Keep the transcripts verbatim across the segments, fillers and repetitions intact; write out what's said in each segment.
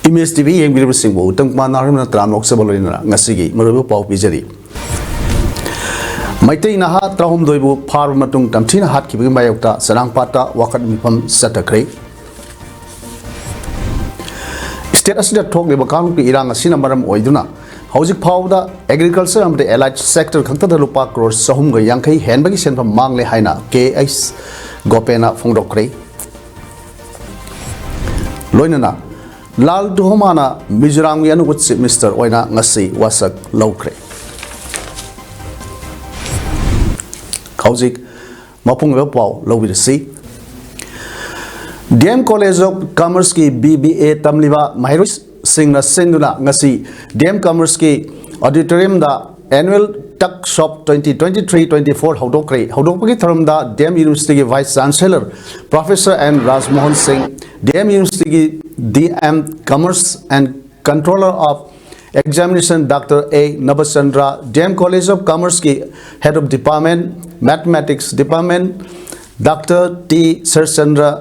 Image T V ꯌꯦꯡꯕꯤꯔꯤꯕꯁꯤꯡꯕꯨ Uttam Kumar ꯅꯥꯔꯤꯝꯅ ꯇꯔꯥꯝꯅ ꯑꯣꯛꯆꯕ ꯂꯣꯏꯅꯅ ꯉꯁꯤꯒꯤ ꯃꯔꯨꯑꯣꯏꯕ ꯄꯥꯎ ꯄꯤꯖꯔꯤ꯫ ꯃꯩꯇꯩ ꯅꯍꯥ ꯇꯔꯥꯍꯨꯝꯗꯣꯏꯕꯨ ꯐꯥꯔꯕ ꯃꯇꯨꯡ ꯇꯝꯊꯤꯅ ꯍꯥꯠꯈꯤꯕꯒꯤ ꯃꯥꯌꯣꯛꯇ ꯆꯔꯥꯡꯄꯥꯠꯇ ꯋꯥꯀꯠ ꯃꯤꯐꯝ ꯆꯠꯊꯈ꯭ꯔꯦ꯫ ꯁ꯭ꯇꯦꯠ ꯑꯁꯤꯗ ꯊꯣꯛꯂꯤꯕ ꯀꯥꯡꯂꯨꯞꯀꯤ ꯏꯔꯥꯡ ꯑꯁꯤꯅ ꯃꯔꯝ ꯑꯣꯏꯗꯨꯅ ꯍꯧꯖꯤꯛ ꯐꯥꯎꯕꯗ ꯑꯦꯒ꯭ꯔꯤꯀꯜꯆꯔ ꯑꯃꯗꯤ ꯑꯦꯂꯥꯏꯠ ꯁꯦꯛꯇꯔ ꯈꯛꯇꯗ ꯂꯨꯄꯥ ꯀ꯭ꯔꯣꯔ ꯆꯍꯨꯝꯒ ꯌꯥꯡꯈꯩ ꯍꯦꯟꯕꯒꯤ ꯁꯦꯟꯐꯝ ꯃꯥꯡꯂꯦ ꯍꯥꯏꯅ ꯀꯦ ꯑꯩꯆ ꯒꯣꯄꯦꯅ ꯐꯣꯡꯗꯣꯛꯈ꯭ꯔꯦ꯫ ꯂꯣꯏꯅꯅ ꯂꯥꯜ ꯗꯨꯍꯣꯃꯥꯅ ꯃꯤꯖꯣꯔꯥꯝꯒꯤ ꯑꯅꯧꯕ ꯆꯤꯐ ꯃꯤꯅꯤꯁꯇꯔ ꯑꯣꯏꯅ ꯉꯁꯤ ꯋꯥꯁꯛ ꯂꯧꯈ꯭ꯔꯦ꯫ ꯍꯧꯖꯤꯛ ꯃꯄꯨꯡ ꯑꯣꯏꯕ ꯄꯥꯎ ꯂꯧꯕꯤꯔꯁꯤ꯫ ꯗꯤ ꯑꯦꯝ ꯀꯣꯂꯦꯖ ꯑꯣꯐ ꯀꯃꯔꯁꯀꯤ ꯕꯤ ꯕꯤ ꯑꯦ ꯇꯝꯂꯤꯕ ꯃꯍꯩꯔꯣꯏꯁꯤꯡꯅ ꯁꯤꯟꯗꯨꯅ ꯉꯁꯤ ꯗꯤ ꯑꯦꯝ ꯀꯃꯔꯁꯀꯤ ꯑꯣꯗꯤꯇꯣꯔꯤꯌꯝꯗ annual Tuck Shop twenty twenty-three twenty-four ꯍꯧꯗꯣꯛꯈ꯭ꯔꯦ꯫ ꯍꯧꯗꯣꯛꯄꯒꯤ ꯊꯧꯔꯝꯗ ꯗꯤ ꯑꯦꯝ ꯌꯨꯅꯤꯚꯔꯁꯤꯇꯤꯒꯤ vice chancellor professor N Rajmohan Singh, D M ꯌꯨꯅꯤꯚꯔꯁꯤꯇꯤꯒꯤ D M commerce and controller of examination doctor A Nabachandra, D M college of ꯀꯃꯔꯁꯀꯤ head of department, mathematics department doctor T Sarachandra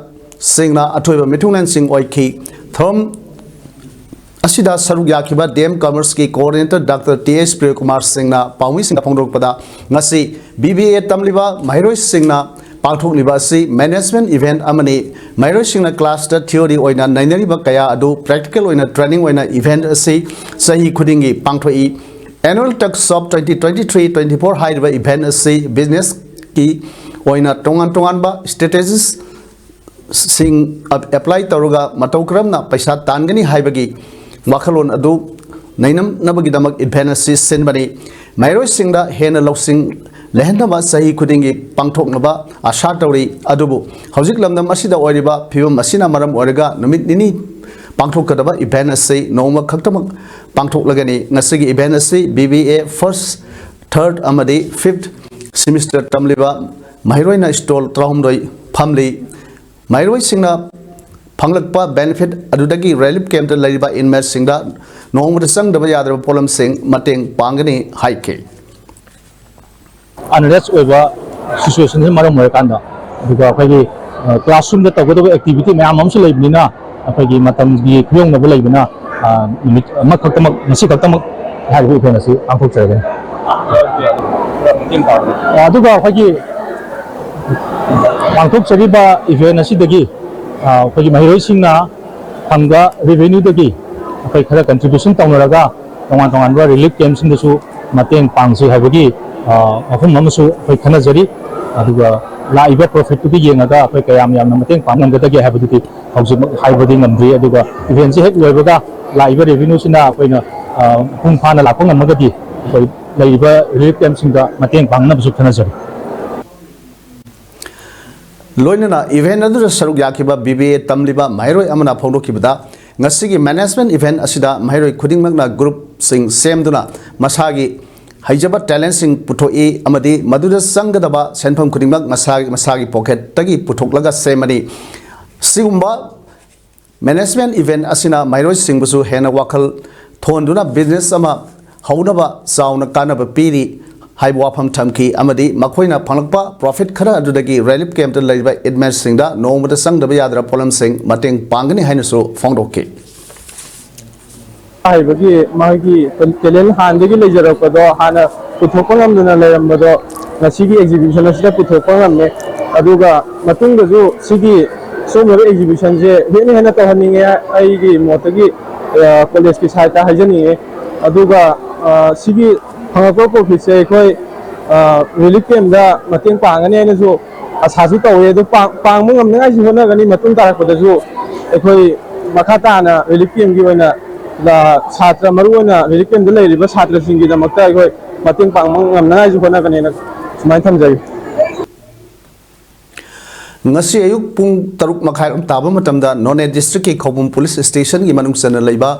ꯁꯤꯡꯅ ꯑꯊꯣꯏꯕ ꯃꯤꯊꯨꯡꯂꯦꯟꯁꯤꯡ ꯑꯣꯏꯈꯤ꯫ ꯊꯧꯔꯝ ꯑꯁꯤꯗ ꯁꯔꯨꯛ ꯌꯥꯈꯤꯕ ꯗꯤ ꯑꯦꯝ ꯀꯃꯔꯁꯀꯤ coordinator doctor T S Priyakumar ꯁꯤꯡꯅ ꯄꯥꯎꯃꯤꯁꯤꯡꯗ ꯐꯣꯡꯗꯣꯔꯛꯄꯗ, ꯉꯁꯤ ꯕꯤ ꯕꯤ ꯑꯦ ꯇꯝꯂꯤꯕ ꯃꯍꯩꯔꯣꯏꯁꯤꯡꯅ ꯄꯥꯡꯊꯣꯛꯂꯤꯕ ꯑꯁꯤ ꯃꯦꯅꯦꯖꯃꯦꯟ ꯏꯚꯦꯟꯠ ꯑꯃꯅꯤ꯫ ꯃꯍꯩꯔꯣꯏꯁꯤꯡꯅ ꯀ꯭ꯂꯥꯁꯇ ꯊꯤꯑꯣꯔꯤ ꯑꯣꯏꯅ ꯅꯩꯅꯔꯤꯕ ꯀꯌꯥ ꯑꯗꯨ ꯄ꯭ꯔꯦꯛꯇꯤꯀꯦꯜ ꯑꯣꯏꯅ ꯇ꯭ꯔꯦꯅꯤꯡ ꯑꯣꯏꯅ ꯏꯚꯦꯟꯠ ꯑꯁꯤ ꯆꯍꯤ ꯈꯨꯗꯤꯡꯒꯤ ꯄꯥꯡꯊꯣꯛꯏ꯫ Annual Tuck Shop twenty twenty-three twenty-four ꯍꯥꯏꯔꯤꯕ ꯏꯚꯦꯟꯠ ꯑꯁꯤ ꯕꯤꯖꯤꯅꯦꯁꯀꯤ ꯑꯣꯏꯅ ꯇꯣꯉꯥꯟ ꯇꯣꯉꯥꯟꯕ ꯁ꯭ꯇ꯭ꯔꯦꯇꯦꯖꯤꯁ ꯁꯤꯡ ꯑꯦꯞꯂꯥꯏ ꯇꯧꯔꯒ ꯃꯇꯧ ꯀꯔꯝꯅ ꯄꯩꯁꯥ ꯇꯥꯟꯒꯅꯤ ꯍꯥꯏꯕꯒꯤ ꯋꯥꯈꯜꯂꯣꯟ ꯑꯗꯨ ꯅꯩꯅꯅꯕꯒꯤꯗꯃꯛ ꯏꯚꯦꯟꯠ ꯑꯁꯤ ꯁꯤꯟꯕꯅꯤ꯫ ꯃꯍꯩꯔꯣꯏꯁꯤꯡꯗ ꯍꯦꯟꯅ ꯂꯧꯁꯤꯡ ꯂꯩꯍꯟꯅꯕ ꯆꯍꯤ ꯈꯨꯗꯤꯡꯒꯤ ꯄꯥꯡꯊꯣꯛꯅꯕ ꯑꯥꯁꯥ ꯇꯧꯔꯤ꯫ ꯑꯗꯨꯕꯨ ꯍꯧꯖꯤꯛ ꯂꯝꯗꯝ ꯑꯁꯤꯗ ꯑꯣꯏꯔꯤꯕ ꯐꯤꯕꯝ ꯑꯁꯤꯅ ꯃꯔꯝ ꯑꯣꯏꯔꯒ ꯅꯨꯃꯤꯠ ꯅꯤꯅꯤ ꯄꯥꯡꯊꯣꯛꯀꯗꯕ ꯏꯚꯦꯟꯠ ꯑꯁꯤ ꯅꯣꯡꯃ ꯈꯛꯇꯃꯛ ꯄꯥꯡꯊꯣꯛꯂꯒꯅꯤ꯫ ꯉꯁꯤꯒꯤ ꯏꯚꯦꯟꯠ ꯑꯁꯤ ꯕꯤ ꯕꯤ ꯑꯦ ꯐꯥꯔꯁ, ꯊꯥꯔꯠ ꯑꯃꯗꯤ ꯐꯤꯐꯠ ꯁꯤꯃꯤꯁꯇꯔ ꯇꯝꯂꯤꯕ ꯃꯍꯩꯔꯣꯏꯅ ꯁ꯭ꯇꯣꯜ ꯇꯔꯥꯍꯨꯝꯗꯣꯏ ꯐꯝꯂꯤ꯫ ꯃꯍꯩꯔꯣꯏꯁꯤꯡꯅ ꯐꯪꯂꯛꯄ ꯕꯦꯅꯤꯐꯤꯠ ꯑꯗꯨꯗꯒꯤ ꯔꯤꯂꯤꯐ ꯀꯦꯝꯞꯇ ꯂꯩꯔꯤꯕ ꯏꯟꯃꯦꯠꯁꯤꯡꯗ ꯅꯣꯡꯃꯗ ꯆꯪꯗꯕ ꯌꯥꯗ꯭ꯔꯕ ꯄꯣꯠꯂꯝꯁꯤꯡ ꯃꯇꯦꯡ ꯄꯥꯡꯒꯅꯤ ꯍꯥꯏꯈꯤ꯫ ꯑꯟꯔꯦꯁ ꯑꯣꯏꯕ ꯁꯤꯆꯨꯋꯦꯁꯟꯁꯤꯅ ꯃꯔꯝ ꯑꯣꯏꯔꯀꯥꯟꯗ, ꯑꯗꯨꯒ ꯑꯩꯈꯣꯏꯒꯤ, ꯑ, ꯀ꯭ꯂꯥꯁꯔꯨꯝꯗ ꯇꯧꯒꯗꯕ ꯑꯦꯛꯇꯤꯚꯤꯇꯤ ꯃꯌꯥꯝ ꯑꯃꯁꯨ ꯂꯩꯕꯅꯤꯅ, ꯑꯩꯈꯣꯏꯒꯤ ꯃꯇꯝꯒꯤ ꯈꯨꯌꯧꯅꯕ ꯂꯩꯕꯅ, ꯑ, ꯅꯨꯃꯤꯠ ꯑꯃꯈꯛꯇꯃꯛ, ꯉꯁꯤ ꯈꯛꯇꯃꯛ ꯍꯥꯏꯔꯤꯕ ꯏꯚꯦꯟ ꯑꯁꯤ ꯄꯥꯡꯊꯣꯛꯆꯔꯒꯅꯤ꯫ ꯑ, ꯑꯗꯨꯒ ꯑꯩꯈꯣꯏꯒꯤ ꯄꯥꯡꯊꯣꯛꯆꯔꯤꯕ ꯏꯚꯦꯟ ꯑꯁꯤꯗꯒꯤ, ꯑ, ꯑꯩꯈꯣꯏꯒꯤ ꯃꯍꯩꯔꯣꯏꯁꯤꯡꯅ ꯐꯪꯕ ꯔꯦꯚꯦꯅ꯭ꯌꯨꯗꯒꯤ ꯑꯩꯈꯣꯏ ꯈꯔ ꯀꯟꯇ꯭ꯔꯤꯕ꯭ꯌꯨꯁꯟ ꯇꯧꯅꯔꯒ ꯇꯣꯉꯥꯟ ꯇꯣꯉꯥꯟꯕ ꯔꯤꯂꯤꯐ ꯀꯦꯝꯞꯁꯤꯡꯗꯁꯨ ꯃꯇꯦꯡ ꯄꯥꯡꯁꯤ ꯍꯥꯏꯕꯒꯤ, ꯑ, ꯋꯥꯐꯝ ꯑꯃꯁꯨ ꯑꯩꯈꯣꯏ ꯈꯟꯅꯖꯔꯤ꯫ ꯑꯗꯨꯒ ꯂꯥꯛꯏꯕ ꯄ꯭ꯔꯣꯐꯤꯠꯇꯨꯒꯤ ꯌꯦꯡꯉꯒ ꯑꯩꯈꯣꯏ ꯀꯌꯥꯝ ꯌꯥꯝꯅ ꯃꯇꯦꯡ ꯄꯥꯡꯕ ꯉꯝꯒꯗꯒꯦ ꯍꯥꯏꯕꯗꯨꯗꯤ ꯍꯧꯖꯤꯛꯃꯛ ꯍꯥꯏꯕꯗꯤ ꯉꯝꯗ꯭ꯔꯤ꯫ ꯑꯗꯨꯒ ꯏꯚꯦꯟꯁꯤ ꯍꯦꯛ ꯂꯣꯏꯕꯒ ꯂꯥꯛꯏꯕ ꯔꯦꯚꯦꯅ꯭ꯌꯨꯁꯤꯅ ꯑꯩꯈꯣꯏꯅ, ꯑ, ꯃꯄꯨꯡ ꯐꯥꯅ ꯂꯥꯛꯄ ꯉꯝꯃꯒꯗꯤ ꯑꯩꯈꯣꯏ ꯂꯩꯔꯤꯕ ꯔꯤꯂꯤꯐ ꯀꯦꯝꯞꯁꯤꯡꯗ ꯃꯇꯦꯡ ꯄꯥꯡꯅꯕꯁꯨ ꯈꯟꯅꯖꯔꯤ꯫ ꯂꯣꯏꯅꯅ ꯏꯚꯦꯟꯠ ꯑꯗꯨꯗ ꯁꯔꯨꯛ ꯌꯥꯈꯤꯕ ꯕꯤ ꯕꯤ ꯑꯦ ꯇꯝꯂꯤꯕ ꯃꯍꯩꯔꯣꯏ ꯑꯃꯅ ꯐꯣꯡꯗꯣꯛꯈꯤꯕꯗ, ꯉꯁꯤꯒꯤ ꯃꯦꯅꯦꯖꯃꯦꯟꯠ ꯏꯚꯦꯟꯠ ꯑꯁꯤꯗ ꯃꯍꯩꯔꯣꯏ ꯈꯨꯗꯤꯡꯃꯛꯅ ꯒ꯭ꯔꯨꯞꯁꯤꯡ ꯁꯦꯝꯗꯨꯅ ꯃꯁꯥꯒꯤ ꯍꯩꯖꯕ ꯇꯦꯂꯦꯟꯠꯁꯤꯡ ꯄꯨꯊꯣꯛꯏ ꯑꯃꯗꯤ ꯃꯗꯨꯗ ꯆꯪꯒꯗꯕ ꯁꯦꯟꯐꯝ ꯈꯨꯗꯤꯡꯃꯛ ꯃꯁꯥꯒꯤ, ꯃꯁꯥꯒꯤ ꯄꯣꯀꯦꯠꯇꯒꯤ ꯄꯨꯊꯣꯛꯂꯒ ꯁꯦꯝꯃꯅꯤ꯫ ꯁꯤꯒꯨꯝꯕ ꯃꯦꯅꯦꯖꯃꯦꯟꯠ ꯏꯚꯦꯟꯠ ꯑꯁꯤꯅ ꯃꯍꯩꯔꯣꯏꯁꯤꯡꯕꯨꯁꯨ ꯍꯦꯟꯅ ꯋꯥꯈꯜ ꯊꯣꯟꯗꯨꯅ ꯕꯤꯖꯤꯅꯦꯁ ꯑꯃ ꯍꯧꯅꯕ ꯆꯥꯎꯅ ꯀꯥꯟꯅꯕ ꯄꯤꯔꯤ ꯍꯥꯏꯕ ꯋꯥꯐꯝ ꯊꯝꯈꯤ ꯑꯃꯗꯤ ꯃꯈꯣꯏꯅ ꯐꯪꯂꯛꯄ ꯄ꯭ꯔꯣꯐꯤꯠ ꯈꯔ ꯑꯗꯨꯗꯒꯤ ꯔꯤꯂꯤꯐ ꯀꯦꯝꯞꯇ ꯂꯩꯔꯤꯕ ꯏꯟꯃꯦꯠꯁꯤꯡꯗ ꯅꯣꯡꯃꯗ ꯆꯪꯗꯕ ꯌꯥꯗ꯭ꯔꯕ ꯄꯣꯠꯂꯝꯁꯤꯡ ꯃꯇꯦꯡ ꯄꯥꯡꯒꯅꯤ ꯍꯥꯏꯅꯁꯨ ꯐꯣꯡꯗꯣꯛꯈꯤ꯫ ꯍꯥꯏꯕꯒꯤ ꯃꯥꯒꯤ ꯇꯦꯂꯦꯟ ꯍꯥꯟꯅꯗꯒꯤ ꯂꯩꯖꯔꯛꯄꯗꯣ, ꯍꯥꯟꯅ ꯄꯨꯊꯣꯛꯄ ꯉꯝꯗꯅ ꯂꯩꯔꯝꯕꯗꯣ, ꯉꯁꯤꯒꯤ ꯑꯦꯛꯖꯤꯕꯤꯁꯟ ꯑꯁꯤꯗ ꯄꯨꯊꯣꯛꯄ ꯉꯝꯃꯦ꯫ ꯑꯗꯨꯒ ꯃꯇꯨꯡꯗꯁꯨ ꯁꯤꯒꯤ ꯁꯤꯒꯨꯝꯂꯕ ꯑꯦꯛꯖꯤꯕꯤꯁꯟꯁꯦ ꯍꯦꯟꯅ ꯍꯦꯟꯅ ꯇꯧꯍꯟꯅꯤꯡꯉꯦ꯫ ꯑꯩꯒꯤ ꯃꯣꯠꯇꯒꯤ, ꯑ, ꯀꯣꯂꯦꯖꯀꯤ ꯁꯥꯏꯠꯇ ꯍꯥꯏꯖꯅꯤꯡꯉꯦ꯫ ꯑꯗꯨꯒ, ꯑ, ꯁꯤꯒꯤ ꯐꯪꯉꯛꯄ ꯄ꯭ꯔꯣꯐꯤꯠꯁꯦ ꯑꯩꯈꯣꯏ, ꯑ, ꯔꯤꯂꯤꯐ ꯀꯦꯝꯗ ꯃꯇꯦꯡ ꯄꯥꯡꯒꯅꯤ ꯍꯥꯏꯅꯁꯨ ꯑꯁꯥꯁꯨ ꯇꯧꯋꯦ꯫ ꯑꯗꯨ ꯄꯥꯡ-, ꯄꯥꯡꯕ ꯉꯝꯅꯉꯥꯏꯁꯨ ꯍꯣꯠꯅꯒꯅꯤ꯫ ꯃꯇꯨꯡ ꯇꯥꯔꯛꯄꯗꯁꯨ ꯑꯩꯈꯣꯏ ꯃꯈꯥ ꯇꯥꯅ ꯔꯤꯂꯤꯐ ꯀꯦꯝꯒꯤ ꯑꯣꯏꯅ, ꯑ, ꯁꯥꯇ꯭ꯔ, ꯃꯔꯨꯑꯣꯏꯅ ꯔꯤꯂꯤꯐ ꯀꯦꯝꯗ ꯂꯩꯔꯤꯕ ꯁꯥꯇ꯭ꯔꯁꯤꯡꯒꯤꯗꯃꯛꯇ ꯑꯩꯈꯣꯏ ꯃꯇꯦꯡ ꯄꯥꯡꯕ ꯉꯝꯅꯉꯥꯏꯁꯨ ꯍꯣꯠꯅꯒꯅꯤꯅ ꯑꯗꯨꯃꯥꯏꯅ ꯊꯝꯖꯒꯦ꯫ ꯉꯁꯤ ꯑꯌꯨꯛ ꯄꯨꯡ ꯇꯔꯨꯛ ꯃꯈꯥꯏ ꯇꯥꯕ ꯃꯇꯝꯗ ꯅꯣꯅꯦ ꯗꯤꯁꯇ꯭ꯔꯤꯛꯀꯤ ꯈꯧꯄꯨꯝ ꯄꯨꯂꯤꯁ ꯁ꯭ꯇꯦꯁꯟꯒꯤ ꯃꯅꯨꯡ ꯆꯟꯅ ꯂꯩꯕ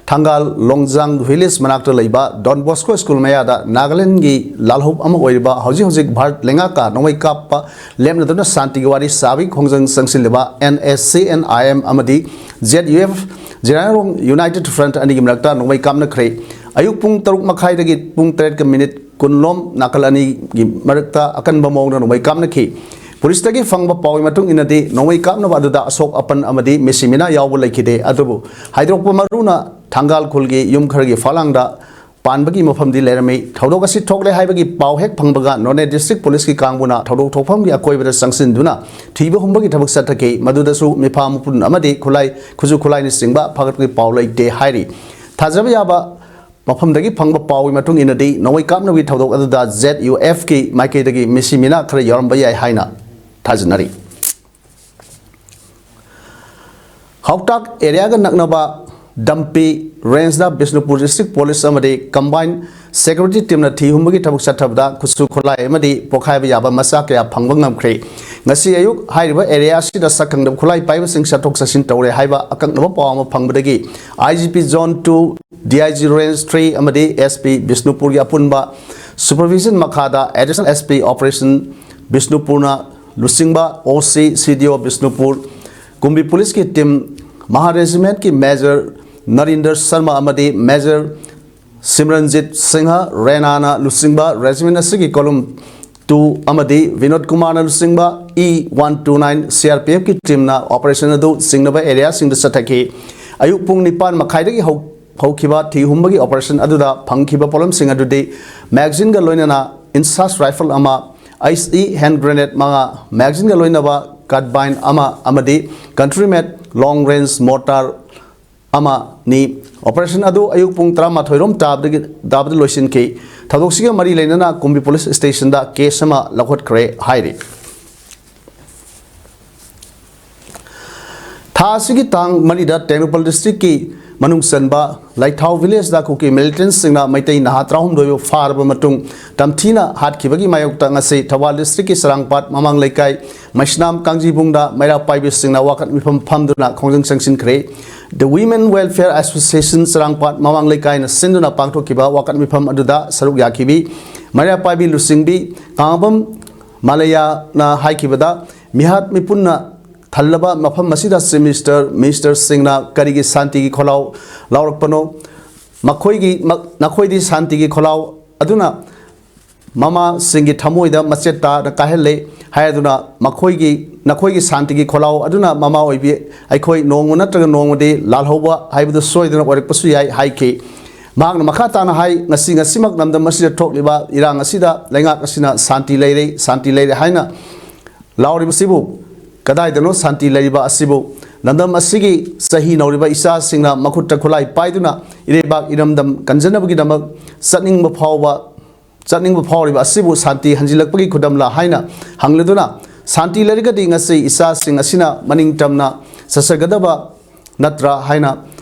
ꯊꯪꯒꯥꯜ ꯂꯣꯡꯖꯥꯡ ꯚꯤꯂꯦꯖ ꯃꯅꯥꯛꯇ ꯂꯩꯕ ꯗꯣꯟ ꯕꯣꯁꯀꯣ ꯁ꯭ꯀꯨꯜ ꯃꯌꯥꯗ ꯅꯥꯒꯥꯂꯦꯟꯒꯤ ꯂꯥꯜꯍꯧ ꯑꯃ ꯑꯣꯏꯔꯤꯕ, ꯍꯧꯖꯤꯛ ꯍꯧꯖꯤꯛ ꯚꯥꯔꯠ ꯂꯩꯉꯥꯛꯀ ꯅꯣꯡꯃꯩ ꯀꯥꯞꯄ ꯂꯦꯞꯅꯗꯨꯅ ꯁꯥꯟꯇꯤꯒꯤ ꯋꯥꯔꯤ ꯁꯥꯕꯒꯤ ꯈꯣꯡꯖꯪ ꯆꯪꯁꯤꯜꯂꯤꯕ NSCN-IM ꯑꯃꯗꯤ ZUF, ꯖꯤꯔꯥꯏꯔꯣꯡ United Front ꯑꯅꯤꯒꯤ ꯃꯔꯛꯇ ꯅꯣꯡꯃꯩ ꯀꯥꯞꯅꯈ꯭ꯔꯦ꯫ ꯑꯌꯨꯛ ꯄꯨꯡ ꯇꯔꯨꯛ ꯃꯈꯥꯏꯗꯒꯤ ꯄꯨꯡ ꯇꯔꯦꯠꯀ ꯃꯤꯅꯤꯠ ꯀꯨꯟꯂꯣꯝ ꯅꯥꯀꯜ ꯑꯅꯤꯒꯤ ꯃꯔꯛꯇ ꯑꯀꯟꯕ ꯃꯑꯣꯡꯗ ꯅꯣꯡꯃꯩ ꯀꯥꯞꯅꯈꯤ꯫ ꯄꯨꯂꯤꯁꯇꯒꯤ ꯐꯪꯕ ꯄꯥꯎꯒꯤ ꯃꯇꯨꯡ ꯏꯟꯅꯗꯤ, ꯅꯣꯡꯃꯩ ꯀꯥꯞꯅꯕ ꯑꯗꯨꯗ ꯑꯁꯣꯛ ꯑꯄꯟ ꯑꯃꯗꯤ ꯃꯤꯁꯤ ꯃꯤꯅꯥ ꯌꯥꯎꯕ ꯂꯩꯈꯤꯗꯦ꯫ ꯑꯗꯨꯕꯨ ꯍꯥꯏꯗꯣꯔꯛꯄ ꯃꯔꯨꯅ ꯊꯪꯒꯥꯜ ꯈꯨꯜꯒꯤ ꯌꯨꯝ ꯈꯔꯒꯤ ꯐꯥꯂꯥꯡꯗ ꯄꯥꯟꯕꯒꯤ ꯃꯐꯝꯗꯤ ꯂꯩꯔꯝꯃꯤ꯫ ꯊꯧꯗꯣꯛ ꯑꯁꯤ ꯊꯣꯛꯂꯦ ꯍꯥꯏꯕꯒꯤ ꯄꯥꯎ ꯍꯦꯛ ꯐꯪꯕꯒ ꯅꯣꯅꯦ ꯗꯤꯁꯇ꯭ꯔꯤꯛ ꯄꯨꯂꯤꯁꯀꯤ ꯀꯥꯡꯕꯨꯅ ꯊꯧꯗꯣꯛ ꯊꯣꯛꯐꯝꯒꯤ ꯑꯀꯣꯏꯕꯗ ꯆꯪꯁꯤꯟꯗꯨꯅ ꯊꯤꯕ ꯍꯨꯝꯕꯒꯤ ꯊꯕꯛ ꯆꯠꯊꯈꯤ꯫ ꯃꯗꯨꯗꯁꯨ ꯃꯤꯐꯥ ꯃꯄꯨꯟ ꯑꯃꯗꯤ ꯈꯨꯠꯂꯥꯏ, ꯈꯨꯠꯁꯨ ꯈꯨꯠꯂꯥꯏꯅꯆꯤꯡꯕ ꯐꯥꯒꯠꯄꯒꯤ ꯄꯥꯎ ꯂꯩꯇꯦ ꯍꯥꯏꯔꯤ꯫ ꯊꯥꯖꯕ ꯌꯥꯕ ꯃꯐꯝꯗꯒꯤ ꯐꯪꯕ ꯄꯥꯎꯒꯤ ꯃꯇꯨꯡ ꯏꯟꯅꯗꯤ, ꯅꯣꯡꯃꯩ ꯀꯥꯞꯅꯕꯒꯤ ꯊꯧꯗꯣꯛ ꯑꯗꯨꯗ ZUFꯀꯤ ꯃꯥꯏꯀꯩꯗꯒꯤ ꯃꯤꯁꯤ ꯃꯤꯅꯥ ꯈꯔ ꯌꯥꯎꯔꯝꯕ ꯌꯥꯏ ꯍꯥꯏꯅ ꯊꯥꯖꯅꯔꯤ꯫ ꯍꯥꯎꯇꯥꯛ ꯑꯦꯔꯤꯌꯥꯒ ꯅꯛꯅꯕ ꯗꯝꯄꯤ ꯔꯦꯟꯖꯗ ꯕꯤꯁꯅꯨꯄꯨꯔ ꯗꯤꯁꯇ꯭ꯔꯤꯛ ꯄꯨꯂꯤꯁ ꯑꯃꯗꯤ ꯀꯝꯕꯥꯏꯟ ꯁꯦꯀ꯭ꯌꯨꯔꯤꯇꯤ ꯇꯤꯝꯅ ꯊꯤ ꯍꯨꯝꯕꯒꯤ ꯊꯕꯛ ꯆꯠꯊꯕꯗ ꯈꯨꯠꯁꯨ ꯈꯨꯠꯂꯥꯏ ꯑꯃꯗꯤ ꯄꯣꯈꯥꯏꯕ ꯌꯥꯕ ꯃꯆꯥꯛ ꯀꯌꯥ ꯐꯪꯕ ꯉꯝꯈ꯭ꯔꯦ꯫ ꯉꯁꯤ ꯑꯌꯨꯛ ꯍꯥꯏꯔꯤꯕ ꯑꯦꯔꯤꯌꯥ ꯑꯁꯤꯗ ꯁꯛꯈꯪꯗꯕ ꯈꯨꯠꯂꯥꯏ ꯄꯥꯏꯕꯁꯤꯡ ꯆꯠꯊꯣꯛ ꯆꯠꯁꯤꯟ ꯇꯧꯔꯦ ꯍꯥꯏꯕ ꯑꯀꯛꯅꯕ ꯄꯥꯎ ꯑꯃ ꯐꯪꯕꯗꯒꯤ IGP Zone two, DIG Range three ꯑꯃꯗꯤ SP ꯕꯤꯁꯅꯨꯄꯨꯔꯒꯤ ꯑꯄꯨꯟꯕ supervision ꯃꯈꯥꯗ Additional SP Operation ꯕꯤꯁꯅꯨꯄꯨꯔꯅ ꯂꯨꯆꯤꯡꯕ OC, CDO ꯕꯤꯁꯅꯨꯄꯨꯔ, ꯀꯨꯝꯕꯤ ꯄꯨꯂꯤꯁꯀꯤ ꯇꯤꯝ, ꯃꯍꯥ ꯔꯦꯖꯤꯃꯦꯟꯠꯀꯤ ꯃꯦꯖꯔ ꯅꯔꯤꯟꯗꯔ ꯁꯔꯃ ꯑꯃꯗꯤ ꯃꯦꯖꯔ ꯁꯤꯝꯔꯟꯖꯤꯠ ꯁꯤꯡꯍ ꯔꯦꯅꯥꯅ ꯂꯨꯆꯤꯡꯕ ꯔꯦꯖꯤꯃꯦꯟꯠ ꯑꯁꯤꯒꯤ column two ꯑꯃꯗꯤ ꯕꯤꯅꯣꯗ ꯀꯨꯃꯥꯔꯅ ꯂꯨꯆꯤꯡꯕ E one two nine CRPFꯀꯤ ꯇꯤꯝꯅ operation ꯑꯗꯨ ꯆꯤꯡꯅꯕ ꯑꯦꯔꯤꯌꯥꯁꯤꯡꯗ ꯆꯠꯊꯈꯤ꯫ ꯑꯌꯨꯛ ꯄꯨꯡ ꯅꯤꯄꯥꯟ ꯃꯈꯥꯏꯗꯒꯤ ꯍꯧ-, ꯍꯧꯈꯤꯕ ꯊꯤ ꯍꯨꯝꯕꯒꯤ operation ꯑꯗꯨꯗ ꯐꯪꯈꯤꯕ ꯄꯣꯠꯂꯝꯁꯤꯡ ꯑꯗꯨꯗꯤ magazineꯒ ꯂꯣꯏꯅꯅ INSAS rifle ꯑꯃ, ICE hand grenade ꯃꯉꯥ, magazineꯒ ꯂꯣꯏꯅꯕ carbine ꯑꯃ ꯑꯃꯗꯤ country made long range mortar ꯑꯃꯅꯤ꯫ Operation ꯑꯗꯨ ꯑꯌꯨꯛ ꯄꯨꯡ ꯇꯔꯥꯃꯥꯊꯣꯏ ꯔꯣꯝ ꯇꯥꯕꯗꯒꯤ, ꯇꯥꯕꯗ ꯂꯣꯏꯁꯤꯟꯈꯤ꯫ ꯊꯧꯗꯣꯛꯁꯤꯒ ꯃꯔꯤ ꯂꯩꯅꯅ ꯀꯨꯝꯕꯤ ꯄꯨꯂꯤꯁ ꯁ꯭ꯇꯦꯁꯟꯗ case ꯑꯃ ꯂꯧꯈꯠꯈ꯭ꯔꯦ ꯍꯥꯏꯔꯤ꯫ ꯊꯥ ꯑꯁꯤꯒꯤ ꯇꯥꯡ ꯃꯔꯤꯗ ꯇꯦꯡꯅꯧꯄꯜ ꯗꯤꯁꯇ꯭ꯔꯤꯛꯀꯤ ꯃꯅꯨꯡ ꯆꯟꯕ ꯂꯩꯊꯥꯎ ꯚꯤꯂꯦꯖꯇ ꯀꯨꯀꯤ ꯃꯤꯂꯤꯇꯦꯟꯠꯁꯤꯡꯅ ꯃꯩꯇꯩ ꯅꯍꯥ ꯇꯔꯥꯍꯨꯝꯗꯣꯏꯕꯨ ꯐꯥꯔꯕ ꯃꯇꯨꯡ ꯇꯝꯊꯤꯅ ꯍꯥꯠꯈꯤꯕꯒꯤ ꯃꯥꯌꯣꯛꯇ ꯉꯁꯤ ꯊꯧꯕꯥꯜ ꯗꯤꯁꯇ꯭ꯔꯤꯛꯀꯤ ꯆꯔꯥꯡꯄꯥꯠ ꯃꯃꯥꯡ ꯂꯩꯀꯥꯏ ꯃꯩꯁꯅꯥꯝ ꯀꯥꯡꯖꯤꯕꯨꯡꯗ ꯃꯩꯔꯥ ꯄꯥꯏꯕꯤꯁꯤꯡꯅ ꯋꯥꯀꯠ ꯃꯤꯐꯝ ꯐꯝꯗꯨꯅ ꯈꯣꯡꯖꯪ ꯆꯪꯁꯤꯟꯈ꯭ꯔꯦ꯫ The Women Welfare Association ꯆꯔꯥꯡꯄꯥꯠ ꯃꯃꯥꯡ ꯂꯩꯀꯥꯏꯅ ꯁꯤꯟꯗꯨꯅ ꯄꯥꯡꯊꯣꯛꯈꯤꯕ ꯋꯥꯀꯠ ꯃꯤꯐꯝ ꯑꯗꯨꯗ ꯁꯔꯨꯛ ꯌꯥꯈꯤꯕꯤ ꯃꯩꯔꯥ ꯄꯥꯏꯕꯤ ꯂꯨꯆꯤꯡꯕꯤ ꯀꯥꯡꯉꯕꯝ ꯃꯥꯂꯌꯥꯅ ꯍꯥꯏꯈꯤꯕꯗ, ꯃꯤꯍꯥꯠ ꯃꯤꯄꯨꯟꯅ ꯊꯜꯂꯕ ꯃꯐꯝ ꯑꯁꯤꯗ ꯆꯤꯐ ꯃꯤꯅꯤꯁꯇꯔ, ꯃꯤꯅꯤꯁꯇꯔꯁꯤꯡꯅ ꯀꯔꯤꯒꯤ ꯁꯥꯟꯇꯤꯒꯤ ꯈꯣꯜꯂꯥꯎ ꯂꯥꯎꯔꯛꯄꯅꯣ? ꯃꯈꯣꯏꯒꯤ, ꯃ-, ꯅꯈꯣꯏꯗꯤ ꯁꯥꯟꯇꯤꯒꯤ ꯈꯣꯜꯂꯥꯎ ꯑꯗꯨꯅ ꯃꯃꯥꯁꯤꯡꯒꯤ ꯊꯃꯣꯏꯗ ꯃꯆꯦꯠ ꯇꯥꯅ ꯀꯥꯏꯍꯜꯂꯦ ꯍꯥꯏꯗꯨꯅ ꯃꯈꯣꯏꯒꯤ, ꯅꯈꯣꯏꯒꯤ ꯁꯥꯟꯇꯤꯒꯤ ꯈꯣꯜꯂꯥꯎ ꯑꯗꯨꯅ ꯃꯃꯥ ꯑꯣꯏꯕꯤ ꯑꯩꯈꯣꯏ ꯅꯣꯡꯃ ꯅꯠꯇ꯭ꯔꯒ ꯅꯣꯡꯃꯗꯤ ꯂꯥꯜꯍꯧꯕ ꯍꯥꯏꯕꯗꯨ ꯁꯣꯏꯗꯅ ꯑꯣꯏꯔꯛꯄꯁꯨ ꯌꯥꯏ ꯍꯥꯏꯈꯤ꯫ ꯃꯍꯥꯛꯅ ꯃꯈꯥ ꯇꯥꯅ ꯍꯥꯏ, ꯉꯁꯤ, ꯉꯁꯤꯃꯛ ꯂꯝꯗꯝ ꯑꯁꯤꯗ ꯊꯣꯛꯂꯤꯕ ꯏꯔꯥꯡ ꯑꯁꯤꯗ ꯂꯩꯉꯥꯛ ꯑꯁꯤꯅ ꯁꯥꯟꯇꯤ ꯂꯩꯔꯦ, ꯁꯥꯟꯇꯤ ꯂꯩꯔꯦ ꯍꯥꯏꯅ ꯂꯥꯎꯔꯤꯕꯁꯤꯕꯨ ꯀꯗꯥꯏꯗꯅꯣ ꯁꯥꯟꯇꯤ ꯂꯩꯔꯤꯕ ꯑꯁꯤꯕꯨ? ꯂꯝꯗꯝ ꯑꯁꯤꯒꯤ ꯆꯍꯤ ꯅꯧꯔꯤꯕ ꯏꯆꯥꯁꯤꯡꯅ ꯃꯈꯨꯠꯇ ꯈꯨꯠꯂꯥꯏ ꯄꯥꯏꯗꯨꯅ ꯏꯔꯩꯕꯥꯛ ꯏꯔꯝꯗꯝ ꯀꯟꯖꯅꯕꯒꯤꯗꯃꯛ ꯆꯠꯅꯤꯡꯕ ꯐꯥꯎꯕ, ꯆꯠꯅꯤꯡꯕ ꯐꯥꯎꯔꯤꯕ ꯑꯁꯤꯕꯨ ꯁꯥꯟꯇꯤ ꯍꯟꯖꯤꯜꯂꯛꯄꯒꯤ ꯈꯨꯗꯝꯂ ꯍꯥꯏꯅ ꯍꯪꯂꯗꯨꯅ, ꯁꯥꯟꯇꯤ ꯂꯩꯔꯒꯗꯤ ꯉꯁꯤ ꯏꯆꯥꯁꯤꯡ ꯑꯁꯤꯅ ꯃꯅꯤꯡ ꯇꯝꯅ ꯆꯠꯆꯒꯗꯕ ꯅꯠꯇ꯭ꯔꯥ ꯍꯥꯏꯅ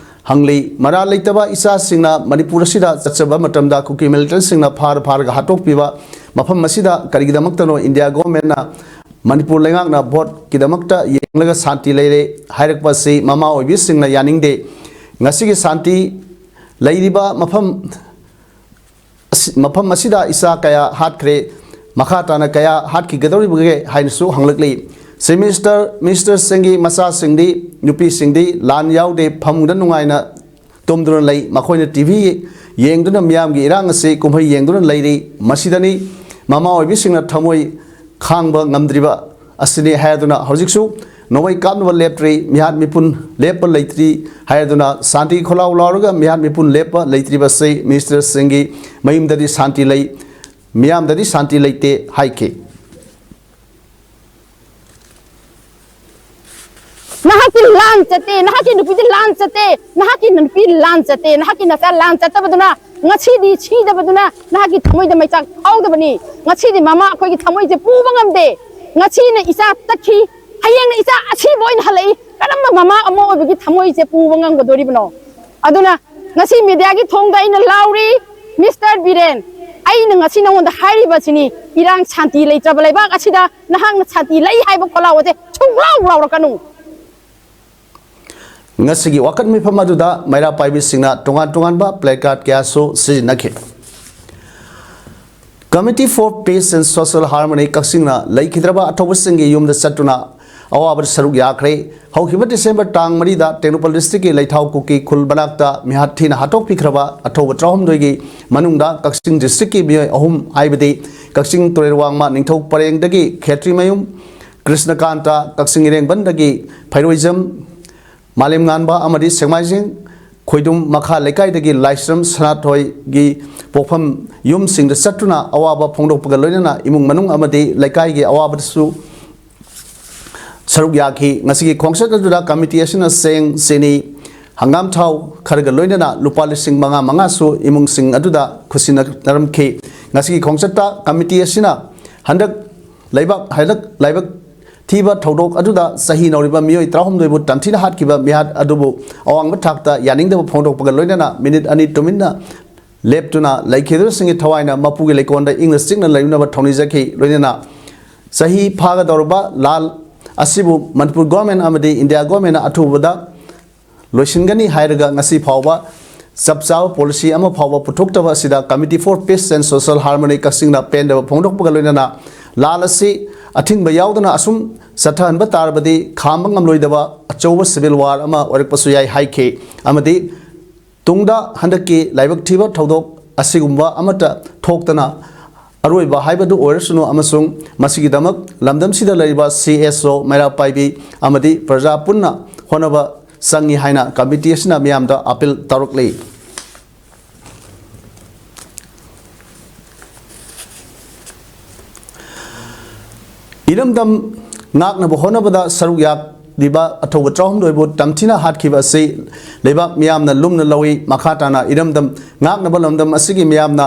ꯍꯪꯂꯤ꯫ ꯃꯔꯥꯜ ꯂꯩꯇꯕ ꯏꯆꯥꯁꯤꯡꯅ ꯃꯅꯤꯄꯨꯔ ꯑꯁꯤꯗ ꯆꯠꯆꯕ ꯃꯇꯝꯗ ꯀꯨꯀꯤ ꯃꯤꯂꯤꯇꯦꯟꯠꯁꯤꯡꯅ ꯐꯥꯔ ꯐꯥꯔꯒ ꯍꯥꯠꯇꯣꯛꯄꯤꯕ ꯃꯐꯝ ꯑꯁꯤꯗ ꯀꯔꯤꯒꯤꯗꯃꯛꯇꯅꯣ ꯏꯟꯗꯤꯌꯥ ꯒꯣꯔꯃꯦꯟꯅ ꯃꯅꯤꯄꯨꯔ ꯂꯩꯉꯥꯛꯅ ꯚꯣꯠꯀꯤꯗꯃꯛꯇ ꯌꯦꯡꯂꯒ ꯁꯥꯟꯇꯤ ꯂꯩꯔꯦ ꯍꯥꯏꯔꯛꯄ ꯑꯁꯤ ꯃꯃꯥ ꯑꯣꯏꯕꯤꯁꯤꯡꯅ ꯌꯥꯅꯤꯡꯗꯦ꯫ ꯉꯁꯤꯒꯤ ꯁꯥꯟꯇꯤ ꯂꯩꯔꯤꯕ ꯃꯐꯝ ꯑꯁꯤ-, ꯃꯐꯝ ꯑꯁꯤꯗ ꯏꯆꯥ ꯀꯌꯥ ꯍꯥꯠꯈ꯭ꯔꯦ, ꯃꯈꯥ ꯇꯥꯅ ꯀꯌꯥ ꯍꯥꯠꯈꯤꯒꯗꯧꯔꯤꯕꯒꯦ ꯍꯥꯏꯅꯁꯨ ꯍꯪꯂꯛꯂꯤ꯫ ꯆꯤꯐ ꯃꯤꯅꯤꯁꯇꯔ, ꯃꯤꯅꯤꯁꯇꯔꯁꯤꯡꯒꯤ ꯃꯆꯥꯁꯤꯡꯗꯤ, ꯅꯨꯄꯤꯁꯤꯡꯗꯤ ꯂꯥꯟ ꯌꯥꯎꯗꯦ, ꯐꯃꯨꯡꯗ ꯅꯨꯡꯉꯥꯏꯅ ꯇꯨꯝꯗꯨꯅ ꯂꯩ꯫ ꯃꯈꯣꯏꯅ ꯇꯤ ꯚꯤ ꯌꯦꯡꯗꯨꯅ ꯃꯤꯌꯥꯝꯒꯤ ꯏꯔꯥꯡ ꯑꯁꯤ ꯀꯨꯝꯍꯩ ꯌꯦꯡꯗꯨꯅ ꯂꯩꯔꯤ꯫ ꯃꯁꯤꯗꯅꯤ ꯃꯃꯥ ꯑꯣꯏꯕꯤꯁꯤꯡꯅ ꯊꯃꯣꯏ ꯈꯥꯡꯕ ꯉꯝꯗ꯭ꯔꯤꯕ ꯑꯁꯤꯅꯤ ꯍꯥꯏꯗꯨꯅ ꯍꯧꯖꯤꯛꯁꯨ ꯅꯣꯡꯃꯩ ꯀꯥꯞꯅꯕ ꯂꯦꯞꯇ꯭ꯔꯤ, ꯃꯤꯍꯥꯠ ꯃꯤꯄꯨꯟ ꯂꯦꯞꯄ ꯂꯩꯇ꯭ꯔꯤ ꯍꯥꯏꯗꯨꯅ ꯁꯥꯟꯇꯤ ꯈꯣꯜꯂꯥꯎ ꯂꯥꯎꯔꯒ ꯃꯤꯍꯥꯠ ꯃꯤꯄꯨꯟ ꯂꯦꯞꯄ ꯂꯩꯇ꯭ꯔꯤꯕꯁꯤ ꯃꯤꯅꯤꯁꯇꯔꯁꯤꯡꯒꯤ ꯃꯌꯨꯝꯗꯗꯤ ꯁꯥꯟꯇꯤ ꯂꯩ, ꯃꯤꯌꯥꯝꯗꯗꯤ ꯁꯥꯟꯇꯤ ꯂꯩꯇꯦ ꯍꯥꯏꯈꯤ꯫ ꯅꯍꯥꯛꯀꯤ ꯂꯥꯟ ꯆꯠꯇꯦ, ꯅꯍꯥꯛꯀꯤ ꯅꯨꯄꯤꯗꯤ ꯂꯥꯟ ꯆꯠꯇꯦ, ꯅꯍꯥꯛꯀꯤ ꯅꯨꯄꯤ ꯂꯥꯟ ꯆꯠꯇꯦ, ꯅꯍꯥꯛꯀꯤ ꯅꯆꯥ ꯂꯥꯟ ꯆꯠꯇꯕꯗꯨꯅ ꯉꯁꯤꯗꯤ ꯁꯤꯗꯕꯗꯨꯅ ꯅꯍꯥꯛꯀꯤ ꯊꯃꯣꯏꯗ ꯃꯩꯆꯥꯛ ꯐꯥꯎꯗꯕꯅꯤ꯫ ꯉꯁꯤꯗꯤ ꯃꯃꯥ ꯑꯩꯈꯣꯏꯒꯤ ꯊꯃꯣꯏꯁꯦ ꯄꯨꯕ ꯉꯝꯗꯦ꯫ ꯉꯁꯤꯅ ꯏꯆꯥ ꯇꯠꯈꯤ, ꯍꯌꯦꯡꯅ ꯏꯆꯥ ꯑꯁꯤꯕ ꯑꯣꯏꯅ ꯍꯜꯂꯛꯏ꯫ ꯀꯔꯝꯕ ꯃꯃꯥ ꯑꯃ ꯑꯣꯏꯕꯒꯤ ꯊꯃꯣꯏꯁꯦ ꯄꯨꯕ ꯉꯝꯒꯗꯣꯔꯤꯕꯅꯣ? ꯑꯗꯨꯅ ꯉꯁꯤ ꯃꯤꯗꯤꯌꯥꯒꯤ ꯊꯣꯡꯗ ꯑꯩꯅ ꯂꯥꯎꯔꯤ, ꯃꯤꯁꯇꯔ ꯕꯤꯔꯦꯟ, ꯑꯩꯅ ꯉꯁꯤ ꯅꯉꯣꯟꯗ ꯍꯥꯏꯔꯤꯕꯁꯤꯅꯤ, ꯏꯔꯥꯡ ꯁꯥꯟꯇꯤ ꯂꯩꯇ꯭ꯔꯕ ꯂꯩꯕꯥꯛ ꯑꯁꯤꯗ ꯅꯍꯥꯛꯅ ꯁꯥꯟꯇꯤ ꯂꯩ ꯍꯥꯏꯕ ꯈꯣꯜꯂꯥꯎ ꯑꯁꯦ ꯁꯨꯡꯂꯥꯎ ꯂꯥꯎꯔꯛꯀꯅꯨ꯫ ꯉꯁꯤꯒꯤ ꯋꯥꯀꯠ ꯃꯤꯐꯝ ꯑꯗꯨꯗ ꯃꯩꯔꯥ ꯄꯥꯏꯕꯤꯁꯤꯡꯅ ꯇꯣꯉꯥꯟ ꯇꯣꯉꯥꯟꯕ placard ꯀꯌꯥꯁꯨ ꯁꯤꯖꯤꯟꯅꯈꯤ꯫ Committee for Peace and Social Harmony ꯀꯛꯆꯤꯡꯅ ꯂꯩꯈꯤꯗ꯭ꯔꯕ ꯑꯊꯧꯕꯁꯤꯡꯒꯤ ꯌꯨꯝꯗ ꯆꯠꯇꯨꯅ ꯑꯋꯥꯕꯗ ꯁꯔꯨꯛ ꯌꯥꯈ꯭ꯔꯦ꯫ ꯍꯧꯈꯤꯕ December ꯇꯥꯡ ꯃꯔꯤꯗ ꯇꯦꯡꯅꯧꯄꯜ district ꯀꯤ ꯂꯩꯊꯥꯎ ꯀꯨꯀꯤ ꯈꯨꯜ ꯃꯅꯥꯛꯇ ꯃꯤꯍꯥꯠ ꯊꯤꯅ ꯍꯥꯠꯇꯣꯛꯄꯤꯈ꯭ꯔꯕ ꯑꯊꯧꯕ ꯇꯔꯥꯍꯨꯝꯗꯣꯏꯒꯤ ꯃꯅꯨꯡꯗ ꯀꯛꯆꯤꯡ district ꯀꯤ ꯃꯤꯑꯣꯏ ꯑꯍꯨꯝ, ꯍꯥꯏꯕꯗꯤ ꯀꯛꯆꯤꯡ ꯇꯨꯔꯦꯜ ꯋꯥꯡꯃ ꯅꯤꯡꯊꯧ ꯄꯔꯦꯡꯗꯒꯤ ꯈꯦꯇ꯭ꯔꯤꯃꯌꯨꯝ ꯀ꯭ꯔꯤꯁꯅꯀꯥꯟꯇ, ꯀꯛꯆꯤꯡ ꯏꯔꯦꯡꯕꯟꯗꯒꯤ ꯐꯩꯔꯣꯏꯖꯝ ꯃꯥꯂꯦꯝꯉꯥꯟꯕ ꯑꯃꯗꯤ ꯁꯦꯛꯃꯥꯏꯖꯤꯡ ꯈꯣꯏꯗꯨꯝ ꯃꯈꯥ ꯂꯩꯀꯥꯏꯗꯒꯤ ꯂꯥꯏꯁ꯭ꯔꯝ ꯁꯅꯥꯊꯣꯏꯒꯤ ꯄꯣꯛꯐꯝ ꯌꯨꯝꯁꯤꯡꯗ ꯆꯠꯇꯨꯅ ꯑꯋꯥꯕ ꯐꯣꯡꯗꯣꯛꯄꯒ ꯂꯣꯏꯅꯅ ꯏꯃꯨꯡ ꯃꯅꯨꯡ ꯑꯃꯗꯤ ꯂꯩꯀꯥꯏꯒꯤ ꯑꯋꯥꯕꯗꯁꯨ ꯁꯔꯨꯛ ꯌꯥꯈꯤ꯫ ꯉꯁꯤꯒꯤ ꯈꯣꯡꯆꯠ ꯑꯗꯨꯗ committee ꯑꯁꯤꯅ ꯆꯦꯡ, ꯆꯤꯅꯤ, ꯍꯪꯒꯥꯝ ꯊꯥꯎ ꯈꯔꯒ ꯂꯣꯏꯅꯅ ꯂꯨꯄꯥ ꯂꯤꯁꯤꯡ ꯃꯉꯥ ꯃꯉꯥꯁꯨ ꯏꯃꯨꯡꯁꯤꯡ ꯑꯗꯨꯗ ꯈꯨꯠꯁꯤꯟꯅꯔꯝꯈꯤ꯫ ꯉꯁꯤꯒꯤ ꯈꯣꯡꯆꯠꯇ committee ꯑꯁꯤꯅ ꯍꯟꯗꯛ ꯂꯩꯕꯥꯛ ꯍꯟꯗꯛ ꯂꯥꯏꯕꯛ ꯊꯤꯕ ꯊꯧꯗꯣꯛ ꯑꯗꯨꯗ ꯆꯍꯤ ꯅꯧꯔꯤꯕ ꯃꯤꯑꯣꯏ ꯇꯔꯥꯍꯨꯝꯗꯣꯏꯕꯨ ꯇꯝꯊꯤꯅ ꯍꯥꯠꯈꯤꯕ ꯃꯤꯍꯥꯠ ꯑꯗꯨꯕꯨ ꯑꯋꯥꯡꯕ ꯊꯥꯛꯇ ꯌꯥꯅꯤꯡꯗꯕ ꯐꯣꯡꯗꯣꯛꯄꯒ ꯂꯣꯏꯅꯅ ꯃꯤꯅꯤꯠ ꯑꯅꯤ ꯇꯨꯃꯤꯟꯅ ꯂꯦꯞꯇꯨꯅ ꯂꯩꯈꯤꯗ꯭ꯔꯁꯤꯡꯒꯤ ꯊꯋꯥꯏꯅ ꯃꯄꯨꯒꯤ ꯂꯩꯀꯣꯜꯗ ꯏꯪꯅ ꯆꯤꯛꯅ ꯂꯩꯔꯨꯅꯕ ꯊꯧꯅꯤꯖꯈꯤ꯫ ꯂꯣꯏꯅꯅ ꯆꯍꯤ ꯐꯥꯒꯗꯧꯔꯕ ꯂꯥꯜ ꯑꯁꯤꯕꯨ ꯃꯅꯤꯄꯨꯔ government ꯑꯃꯗꯤ ꯏꯟꯗꯤꯌꯥ government ꯅ ꯑꯊꯨꯕꯗ ꯂꯣꯏꯁꯤꯟꯒꯅꯤ ꯍꯥꯏꯔꯒ ꯉꯁꯤ ꯐꯥꯎꯕ ꯆꯞ ꯆꯥꯕ policy ꯑꯃ ꯐꯥꯎꯕ ꯄꯨꯊꯣꯛꯇꯕ ꯑꯁꯤꯗ Committee for Peace and Social Harmony ꯀꯛꯆꯤꯡꯅ ꯄꯦꯟꯗꯕ ꯐꯣꯡꯗꯣꯛꯄꯒ ꯂꯣꯏꯅꯅ ꯂꯥꯜ ꯑꯁꯤ ꯑꯊꯤꯡꯕ ꯌꯥꯎꯗꯅ ꯑꯁꯨꯝ ꯆꯠꯊꯍꯟꯕ ꯇꯥꯔꯕꯗꯤ ꯈꯥꯝꯕ ꯉꯝꯂꯣꯏꯗꯕ ꯑꯆꯧꯕ civil war ꯑꯃ ꯑꯣꯏꯔꯛꯄꯁꯨ ꯌꯥꯏ ꯍꯥꯏꯈꯤ꯫ ꯑꯃꯗꯤ ꯇꯨꯡꯗ ꯍꯟꯗꯛꯀꯤ ꯂꯥꯏꯕꯛ ꯊꯤꯕ ꯊꯧꯗꯣꯛ ꯑꯁꯤꯒꯨꯝꯕ ꯑꯃꯠꯇ ꯊꯣꯛꯇꯅ ꯑꯔꯣꯏꯕ ꯍꯥꯏꯕꯗꯨ ꯑꯣꯏꯔꯁꯅꯨ ꯑꯃꯁꯨꯡ ꯃꯁꯤꯒꯤꯗꯃꯛ ꯂꯝꯗꯝꯁꯤꯗ ꯂꯩꯔꯤꯕ C S O, ꯃꯩꯔꯥ ꯄꯥꯏꯕꯤ ꯑꯃꯗꯤ ꯄ꯭ꯔꯖꯥ ꯄꯨꯟꯅ ꯍꯣꯠꯅꯕ ꯆꯪꯏ ꯍꯥꯏꯅ committee ꯑꯁꯤꯅ ꯃꯤꯌꯥꯝꯗ appeal ꯇꯧꯔꯛꯂꯤ꯫ ꯏꯔꯝꯗꯝ ꯉꯥꯛꯅꯕ ꯍꯣꯠꯅꯕꯗ ꯁꯔꯨꯛ ꯌꯥꯔꯤꯕ ꯑꯊꯧꯕ ꯇꯔꯥꯍꯨꯝꯗꯣꯏꯕꯨ ꯇꯝꯊꯤꯅ ꯍꯥꯠꯈꯤꯕ ꯑꯁꯤ ꯂꯩꯕꯥꯛ ꯃꯤꯌꯥꯝꯅ ꯂꯨꯝꯅ ꯂꯧꯏ꯫ ꯃꯈꯥ ꯇꯥꯅ ꯏꯔꯝꯗꯝ ꯉꯥꯛꯅꯕ ꯂꯝꯗꯝ ꯑꯁꯤꯒꯤ ꯃꯤꯌꯥꯝꯅ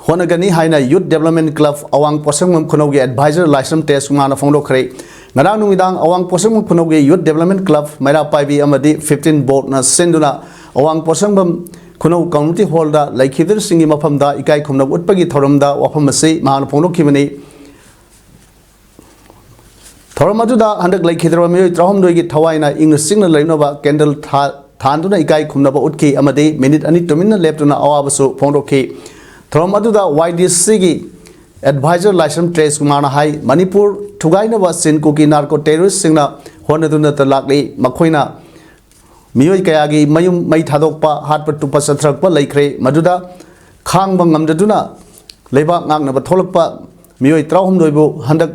ꯍꯣꯠꯅꯒꯅꯤ ꯍꯥꯏꯅ Youth Development Club ꯑꯋꯥꯡ ꯄꯣꯠꯁꯪꯕꯝ ꯈꯨꯅꯧꯒꯤ advisor ꯂꯥꯏꯁ꯭ꯔꯝ ꯇꯦꯖꯀꯨꯃꯥꯔꯅ ꯐꯣꯡꯗꯣꯛꯈ꯭ꯔꯦ꯫ ꯉꯔꯥꯡ ꯅꯨꯃꯤꯗꯥꯡ ꯑꯋꯥꯡ ꯄꯣꯠꯁꯪꯕꯝ ꯈꯨꯅꯧꯒꯤ Youth Development Club ꯃꯩꯔꯥ ꯄꯥꯏꯕꯤ ꯑꯃꯗꯤ fifteen Boardꯅ ꯁꯤꯟꯗꯨꯅ ꯑꯋꯥꯡ ꯄꯣꯠꯁꯪꯕꯝ ꯈꯨꯅꯧ Community Hallꯗ ꯂꯩꯈꯤꯗ꯭ꯔꯁꯤꯡꯒꯤ ꯃꯐꯝꯗ ꯏꯀꯥꯏ ꯈꯨꯝꯅꯕ ꯎꯠꯄꯒꯤ ꯊꯧꯔꯝꯗ ꯋꯥꯐꯝ ꯑꯁꯤ ꯃꯍꯥꯛꯅ ꯐꯣꯡꯗꯣꯛꯈꯤꯕꯅꯤ꯫ ꯊꯧꯔꯝ ꯑꯗꯨꯗ ꯍꯟꯗꯛ ꯂꯩꯈꯤꯗ꯭ꯔꯕ ꯃꯤꯑꯣꯏ ꯇꯔꯥꯍꯨꯝꯗꯣꯏꯒꯤ ꯊꯋꯥꯏꯅ ꯏꯪꯅ ꯆꯤꯛꯅ ꯂꯩꯅꯕ candle ꯊꯥ-, ꯊꯥꯟꯗꯨꯅ ꯏꯀꯥꯏ ꯈꯨꯝꯅꯕ ꯎꯠꯈꯤ ꯑꯃꯗꯤ ꯃꯤꯅꯤꯠ ꯑꯅꯤ ꯇꯨꯃꯤꯟꯅ ꯂꯦꯞꯇꯨꯅ ꯑꯋꯥꯕꯁꯨ ꯐꯣꯡꯗꯣꯛꯈꯤ꯫ ꯊꯧꯔꯝ ꯑꯗꯨꯗ ꯋꯥꯏ ꯗꯤ ꯁꯤꯒꯤ advisor ꯂꯥꯏꯁ꯭ꯔꯝ ꯇ꯭ꯔꯦꯁ ꯀꯨꯃꯥꯔꯅ ꯍꯥꯏ, ꯃꯅꯤꯄꯨꯔ ꯊꯨꯒꯥꯏꯅꯕ ꯆꯤꯟ ꯀꯨꯀꯤ narco terroristꯁꯤꯡꯅ ꯍꯣꯠꯅꯗꯨꯅꯇ ꯂꯥꯛꯂꯤ꯫ ꯃꯈꯣꯏꯅ ꯃꯤꯑꯣꯏ ꯀꯌꯥꯒꯤ ꯃꯌꯨꯝ ꯃꯩ ꯊꯥꯗꯣꯛꯄ, ꯍꯥꯠꯄ ꯇꯨꯞꯄ ꯆꯠꯊꯔꯛꯄ ꯂꯩꯈ꯭ꯔꯦ꯫ ꯃꯗꯨꯗ ꯈꯥꯡꯕ ꯉꯝꯗꯗꯨꯅ ꯂꯩꯕꯥꯛ ꯉꯥꯛꯅꯕ ꯊꯣꯛꯂꯛꯄ ꯃꯤꯑꯣꯏ ꯇꯔꯥꯍꯨꯝꯗꯣꯏꯕꯨ ꯍꯟꯗꯛ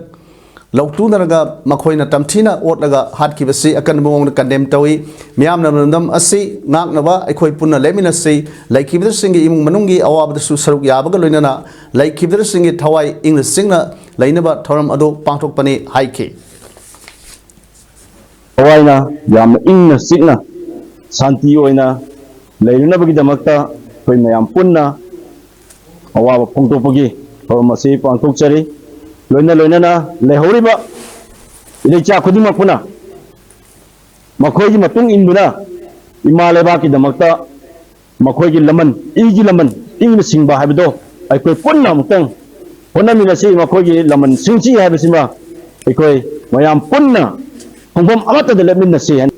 ꯂꯧꯇꯨꯅꯔꯒ ꯃꯈꯣꯏꯅ ꯇꯝꯊꯤꯅ ꯑꯣꯠꯂꯒ ꯍꯥꯠꯈꯤꯕꯁꯤ ꯑꯀꯟꯕ ꯃꯑꯣꯡꯗ condemn ꯇꯧꯏ꯫ ꯃꯤꯌꯥꯝꯅ ꯂꯝꯗꯝ ꯑꯁꯤ ꯉꯥꯛꯅꯕ ꯑꯩꯈꯣꯏ ꯄꯨꯟꯅ ꯂꯦꯞꯃꯤꯟꯅꯁꯤ꯫ ꯂꯩꯈꯤꯕꯁꯤꯡꯒꯤ ꯏꯃꯨꯡ ꯃꯅꯨꯡꯒꯤ ꯑꯋꯥꯕꯗꯁꯨ ꯁꯔꯨꯛ ꯌꯥꯕꯒ ꯂꯣꯏꯅꯅ ꯂꯩꯈꯤꯕꯁꯤꯡꯒꯤ ꯊꯋꯥꯏ ꯏꯪꯅ ꯆꯤꯡꯅ ꯂꯩꯅꯕ ꯊꯧꯔꯝ ꯑꯗꯨ ꯄꯥꯡꯊꯣꯛꯄꯅꯤ ꯍꯥꯏꯈꯤ꯫ ꯊꯋꯥꯏꯅ ꯌꯥꯝꯅ ꯏꯪꯅ ꯆꯤꯛꯅ ꯁꯥꯟꯇꯤ ꯑꯣꯏꯅ ꯂꯩꯅꯅꯕꯒꯤꯗꯃꯛꯇ ꯑꯩꯈꯣꯏ ꯃꯌꯥꯝ ꯄꯨꯟꯅ ꯑꯋꯥꯕ ꯐꯣꯡꯗꯣꯛꯄꯒꯤ ꯊꯧꯔꯝ ꯑꯁꯤ ꯄꯥꯡꯊꯣꯛꯆꯔꯤ꯫ ꯂꯣꯏꯅ ꯂꯣꯏꯅꯅ ꯂꯩꯍꯧꯔꯤꯕ ꯏꯔꯩꯆꯥ ꯈꯨꯗꯤꯡꯃꯛꯄꯨꯅ ꯃꯈꯣꯏꯒꯤ ꯃꯇꯨꯡ ꯏꯟꯗꯨꯅ ꯏꯃꯥ ꯂꯩꯕꯥꯛꯀꯤꯗꯃꯛꯇ ꯃꯈꯣꯏꯒꯤ ꯂꯃꯟ, ꯏꯒꯤ ꯂꯃꯟ, ꯏꯪꯅ ꯆꯤꯡꯕ ꯍꯥꯏꯕꯗꯣ ꯑꯩꯈꯣꯏ ꯄꯨꯟꯅ ꯑꯃꯨꯛꯇꯪ ꯍꯣꯠꯅꯃꯤꯟꯅꯁꯤ꯫ ꯃꯈꯣꯏꯒꯤ ꯂꯃꯟ ꯁꯤꯡꯁꯤ ꯍꯥꯏꯕꯁꯤꯃ ꯑꯩꯈꯣꯏ ꯃꯌꯥꯝ ꯄꯨꯟꯅ ꯈꯣꯡꯐꯝ ꯑꯃꯠꯇꯗ ꯂꯦꯞꯃꯤꯟꯅꯁꯤ ꯍꯥꯏꯅ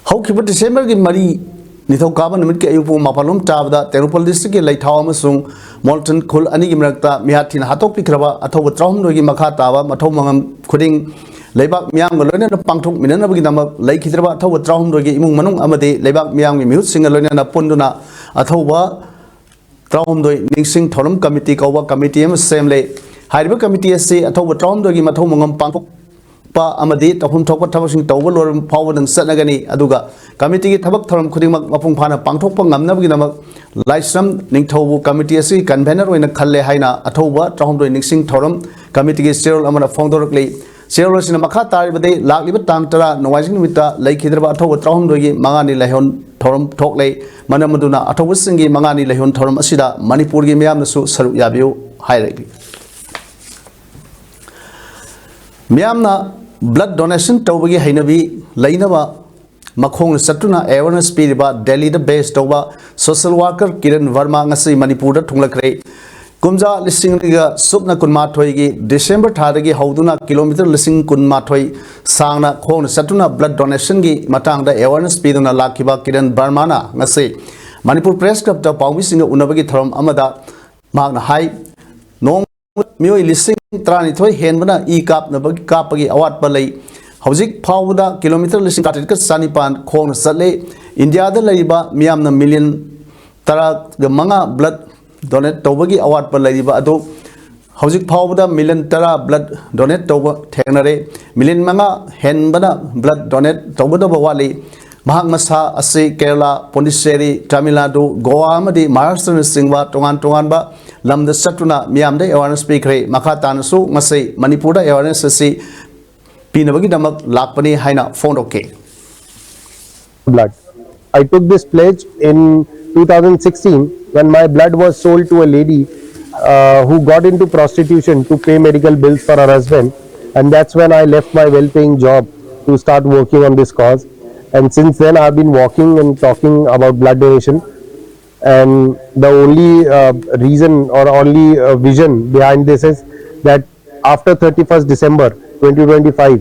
ꯍꯧꯈꯤꯕ ꯗꯤꯁꯦꯝꯕꯔꯒꯤ ꯃꯔꯤ, ꯅꯤꯡꯊꯧꯀꯥꯕ ꯅꯨꯃꯤꯠꯀꯤ ꯑꯌꯨꯛ ꯄꯨꯡ ꯃꯥꯄꯜ ꯂꯣꯝ ꯇꯥꯕꯗ ꯇꯦꯡꯅꯧꯄꯜ districtꯀꯤ ꯂꯩꯊꯥꯎ ꯑꯃꯁꯨꯡ ꯃꯣꯜꯇꯟ ꯈꯨꯜ ꯑꯅꯤꯒꯤ ꯃꯔꯛꯇ ꯃꯤꯍꯥꯠ ꯊꯤꯅ ꯍꯥꯠꯇꯣꯛꯄꯤꯈ꯭ꯔꯕ ꯑꯊꯧꯕ ꯇꯔꯥꯍꯨꯝꯗꯣꯏꯒꯤ ꯃꯈꯥ ꯇꯥꯕ ꯃꯊꯧ ꯃꯉꯝ ꯈꯨꯗꯤꯡ ꯂꯩꯕꯥꯛ ꯃꯤꯌꯥꯝꯒ ꯂꯣꯏꯅꯅ ꯄꯥꯡꯊꯣꯛꯃꯤꯟꯅꯅꯕꯒꯤꯗꯃꯛ ꯂꯩꯈꯤꯗ꯭ꯔꯕ ꯑꯊꯧꯕ ꯇꯔꯥꯍꯨꯝꯗꯣꯏꯒꯤ ꯏꯃꯨꯡ ꯃꯅꯨꯡ ꯑꯃꯗꯤ ꯂꯩꯕꯥꯛ ꯃꯤꯌꯥꯝꯒꯤ ꯃꯤꯍꯨꯠꯁꯤꯡꯒ ꯂꯣꯏꯅꯅ ꯄꯨꯟꯗꯨꯅ ꯑꯊꯧꯕ ꯇꯔꯥꯍꯨꯝꯗꯣꯏ ꯅꯤꯡꯁꯤꯡ ꯊꯧꯔꯝ ꯀꯃꯤꯇꯤ ꯀꯧꯕ ꯀꯃꯤꯇꯤ ꯑꯃ ꯁꯦꯝꯂꯦ꯫ ꯍꯥꯏꯔꯤꯕ ꯀꯃꯤꯇꯤ ꯑꯁꯤ ꯑꯊꯧꯕ ꯇꯔꯥꯍꯨꯝꯗꯣꯏꯒꯤ ꯃꯊꯧ ꯃꯉꯝ ꯄꯥꯡꯊꯣꯛꯄ ꯑꯃꯗꯤ ꯇꯧꯐꯝ ꯊꯣꯛꯄ ꯊꯕꯛꯁꯤꯡ ꯇꯧꯕ ꯂꯣꯏꯔꯕ ꯐꯥꯎꯕꯗꯪ ꯆꯠꯅꯒꯅꯤ꯫ ꯑꯗꯨꯒ ꯀꯃꯤꯇꯤꯒꯤ ꯊꯕꯛ ꯊꯧꯔꯝ ꯈꯨꯗꯤꯡꯃꯛ ꯃꯄꯨꯡ ꯐꯥꯅ ꯄꯥꯡꯊꯣꯛꯄ ꯉꯝꯅꯕꯒꯤꯗꯃꯛ ꯂꯥꯏꯁ꯭ꯔꯝ ꯅꯤꯡꯊꯧꯕꯨ ꯀꯃꯤꯇꯤ ꯑꯁꯤꯒꯤ convener ꯑꯣꯏꯅ ꯈꯜꯂꯦ ꯍꯥꯏꯅ ꯑꯊꯧꯕ ꯇꯔꯥꯍꯨꯝꯗꯣꯏ ꯅꯤꯡꯁꯤꯡ ꯊꯧꯔꯝ ꯀꯃꯤꯇꯤꯒꯤ chairman ꯑꯃꯅ ꯐꯣꯡꯗꯣꯔꯛꯂꯤ꯫ Chairman ꯑꯁꯤꯅ ꯃꯈꯥ ꯇꯥꯔꯤꯕꯗꯤ ꯂꯥꯛꯂꯤꯕ ꯇꯥꯡ ꯇꯔꯥ ꯅꯣꯡꯃꯥꯏꯖꯤꯡ ꯅꯨꯃꯤꯠꯇ ꯂꯩꯈꯤꯗ꯭ꯔꯕ ꯑꯊꯧꯕ ꯇꯔꯥꯍꯨꯝꯗꯣꯏꯒꯤ ꯃꯉꯥꯅꯤ ꯂꯩꯍꯣꯟ ꯊꯧꯔꯝ ꯊꯣꯛꯂꯦ꯫ ꯃꯔꯝ ꯑꯗꯨꯅ ꯑꯊꯧꯕꯁꯤꯡꯒꯤ ꯃꯉꯥꯅꯤ ꯂꯩꯍꯣꯟ ꯊꯧꯔꯝ ꯑꯁꯤꯗ ꯃꯅꯤꯄꯨꯔꯒꯤ ꯃꯤꯌꯥꯝꯅꯁꯨ ꯁꯔꯨꯛ ꯌꯥꯕꯤꯌꯨ ꯍꯥꯏꯔꯛꯂꯤ꯫ ꯃꯤꯌꯥꯝꯅ ꯕ꯭ꯂꯗ ꯗꯣꯅꯦꯁꯟ ꯇꯧꯕꯒꯤ ꯍꯩꯅꯕꯤ ꯂꯩꯅꯕ ꯃꯈꯣꯡꯅ ꯆꯠꯇꯨꯅ ꯑꯦꯋꯦꯔꯅꯦꯁ ꯄꯤꯔꯤꯕ ꯗꯦꯜꯂꯤꯗ ꯕꯦꯁ ꯇꯧꯕ ꯁꯣꯁꯤꯌꯦꯜ ꯋꯥꯔꯀꯔ ꯀꯤꯔꯟ ꯚꯔꯃꯥ ꯉꯁꯤ ꯃꯅꯤꯄꯨꯔꯗ ꯊꯨꯡꯂꯛꯈ꯭ꯔꯦ꯫ ꯀꯨꯝꯖꯥ ꯂꯤꯁꯤꯡ ꯑꯅꯤꯒ ꯁꯨꯞꯅ ꯀꯨꯟꯃꯥꯊꯣꯏꯒꯤ ꯗꯤꯁꯦꯝꯕꯔ ꯊꯥꯗꯒꯤ ꯍꯧꯗꯨꯅ ꯀꯤꯂꯣꯃꯤꯇꯔ ꯂꯤꯁꯤꯡ ꯀꯨꯟꯃꯥꯊꯣꯏ ꯁꯥꯡꯅ ꯈꯣꯡꯅ ꯆꯠꯇꯨꯅ ꯕ꯭ꯂꯗ ꯗꯣꯅꯦꯁꯟꯒꯤ ꯃꯇꯥꯡꯗ ꯑꯦꯋꯦꯔꯅꯦꯁ ꯄꯤꯗꯨꯅ ꯂꯥꯛꯈꯤꯕ ꯀꯤꯔꯟ ꯚꯔꯃꯥꯅ ꯉꯁꯤ ꯃꯅꯤꯄꯨꯔ ꯄ꯭ꯔꯦꯁ ꯀ꯭ꯂꯕꯇ ꯄꯥꯎꯃꯤꯁꯤꯡꯒ ꯎꯅꯕꯒꯤ ꯊꯧꯔꯝ ꯑꯃꯗ ꯃꯍꯥꯛꯅ ꯍꯥꯏ, ꯅꯣꯡ ꯃꯤꯑꯣꯏ ꯂꯤꯁꯤꯡ ꯇꯔꯥꯅꯤꯊꯣꯏ ꯍꯦꯟꯕꯅ ꯏ ꯀꯥꯞꯅꯕꯒꯤ, ꯀꯥꯞꯄꯒꯤ ꯑꯋꯥꯠꯄ ꯂꯩ꯫ ꯍꯧꯖꯤꯛ ꯐꯥꯎꯕꯗ ꯀꯤꯂꯣꯃꯤꯇꯔ ꯂꯤꯁꯤꯡ ꯇꯔꯥꯇꯔꯦꯠꯀ ꯆꯅꯤꯄꯥꯟ ꯈꯣꯡꯅ ꯆꯠꯂꯦ꯫ ꯏꯟꯗꯤꯌꯥꯗ ꯂꯩꯔꯤꯕ ꯃꯤꯌꯥꯝꯅ ꯃꯤꯂꯤꯌꯟ ꯇꯔꯥꯒ ꯃꯉꯥ ꯕ꯭ꯂꯗ ꯗꯣꯅꯦꯠ ꯇꯧꯕꯒꯤ ꯑꯋꯥꯠꯄ ꯂꯩꯔꯤꯕ ꯑꯗꯨ ꯍꯧꯖꯤꯛ ꯐꯥꯎꯕꯗ ꯃꯤꯂꯤꯌꯟ ꯇꯔꯥ ꯕ꯭ꯂꯗ ꯗꯣꯅꯦꯠ ꯇꯧꯕ ꯊꯦꯡꯅꯔꯦ꯫ ꯃꯤꯂꯤꯌꯟ ꯃꯉꯥ ꯍꯦꯟꯕꯅ ꯕ꯭ꯂꯗ ꯗꯣꯅꯦꯠ ꯇꯧꯒꯗꯕ ꯋꯥꯠꯂꯤ꯫ ꯃꯍꯥꯛ ꯃꯁꯥ ꯑꯁꯤ ꯀꯦꯔꯂꯥ, ꯄꯣꯟꯗꯤꯆꯦꯔꯤ, ꯇꯥꯃꯤꯜ ꯅꯥꯗꯨ, ꯒꯣꯋꯥ ꯑꯃꯗꯤ ꯃꯍꯥꯔꯥꯁꯇ꯭ꯔꯅꯆꯤꯡꯕ ꯇꯣꯉꯥꯟ ꯇꯣꯉꯥꯟꯕ ꯂꯝꯗ ꯆꯠꯇꯨꯅ ꯃꯤꯌꯥꯝꯗ ꯑꯦꯋꯥꯔꯅꯦꯁ ꯄꯤꯈ꯭ꯔꯦ꯫ ꯃꯈꯥ ꯇꯥꯅꯁꯨ ꯉꯁꯤ ꯃꯅꯤꯄꯨꯔꯗ ꯑꯦꯋꯥꯔꯅꯦꯁ ꯑꯁꯤ ꯄꯤꯅꯕꯒꯤꯗꯃꯛ ꯂꯥꯛꯄꯅꯤ ꯍꯥꯏꯅ ꯐꯣꯡꯗꯣꯛꯈꯤ꯫ Blood. I took this pledge in two thousand sixteen when my blood was sold to a lady uh, who got into prostitution to pay medical bills for her husband, and that's when I left my well paying job to start working on this cause. And since then, I've been walking and talking about blood donation. And the only uh, reason or only uh, vision behind this is that after thirty-first December twenty twenty-five,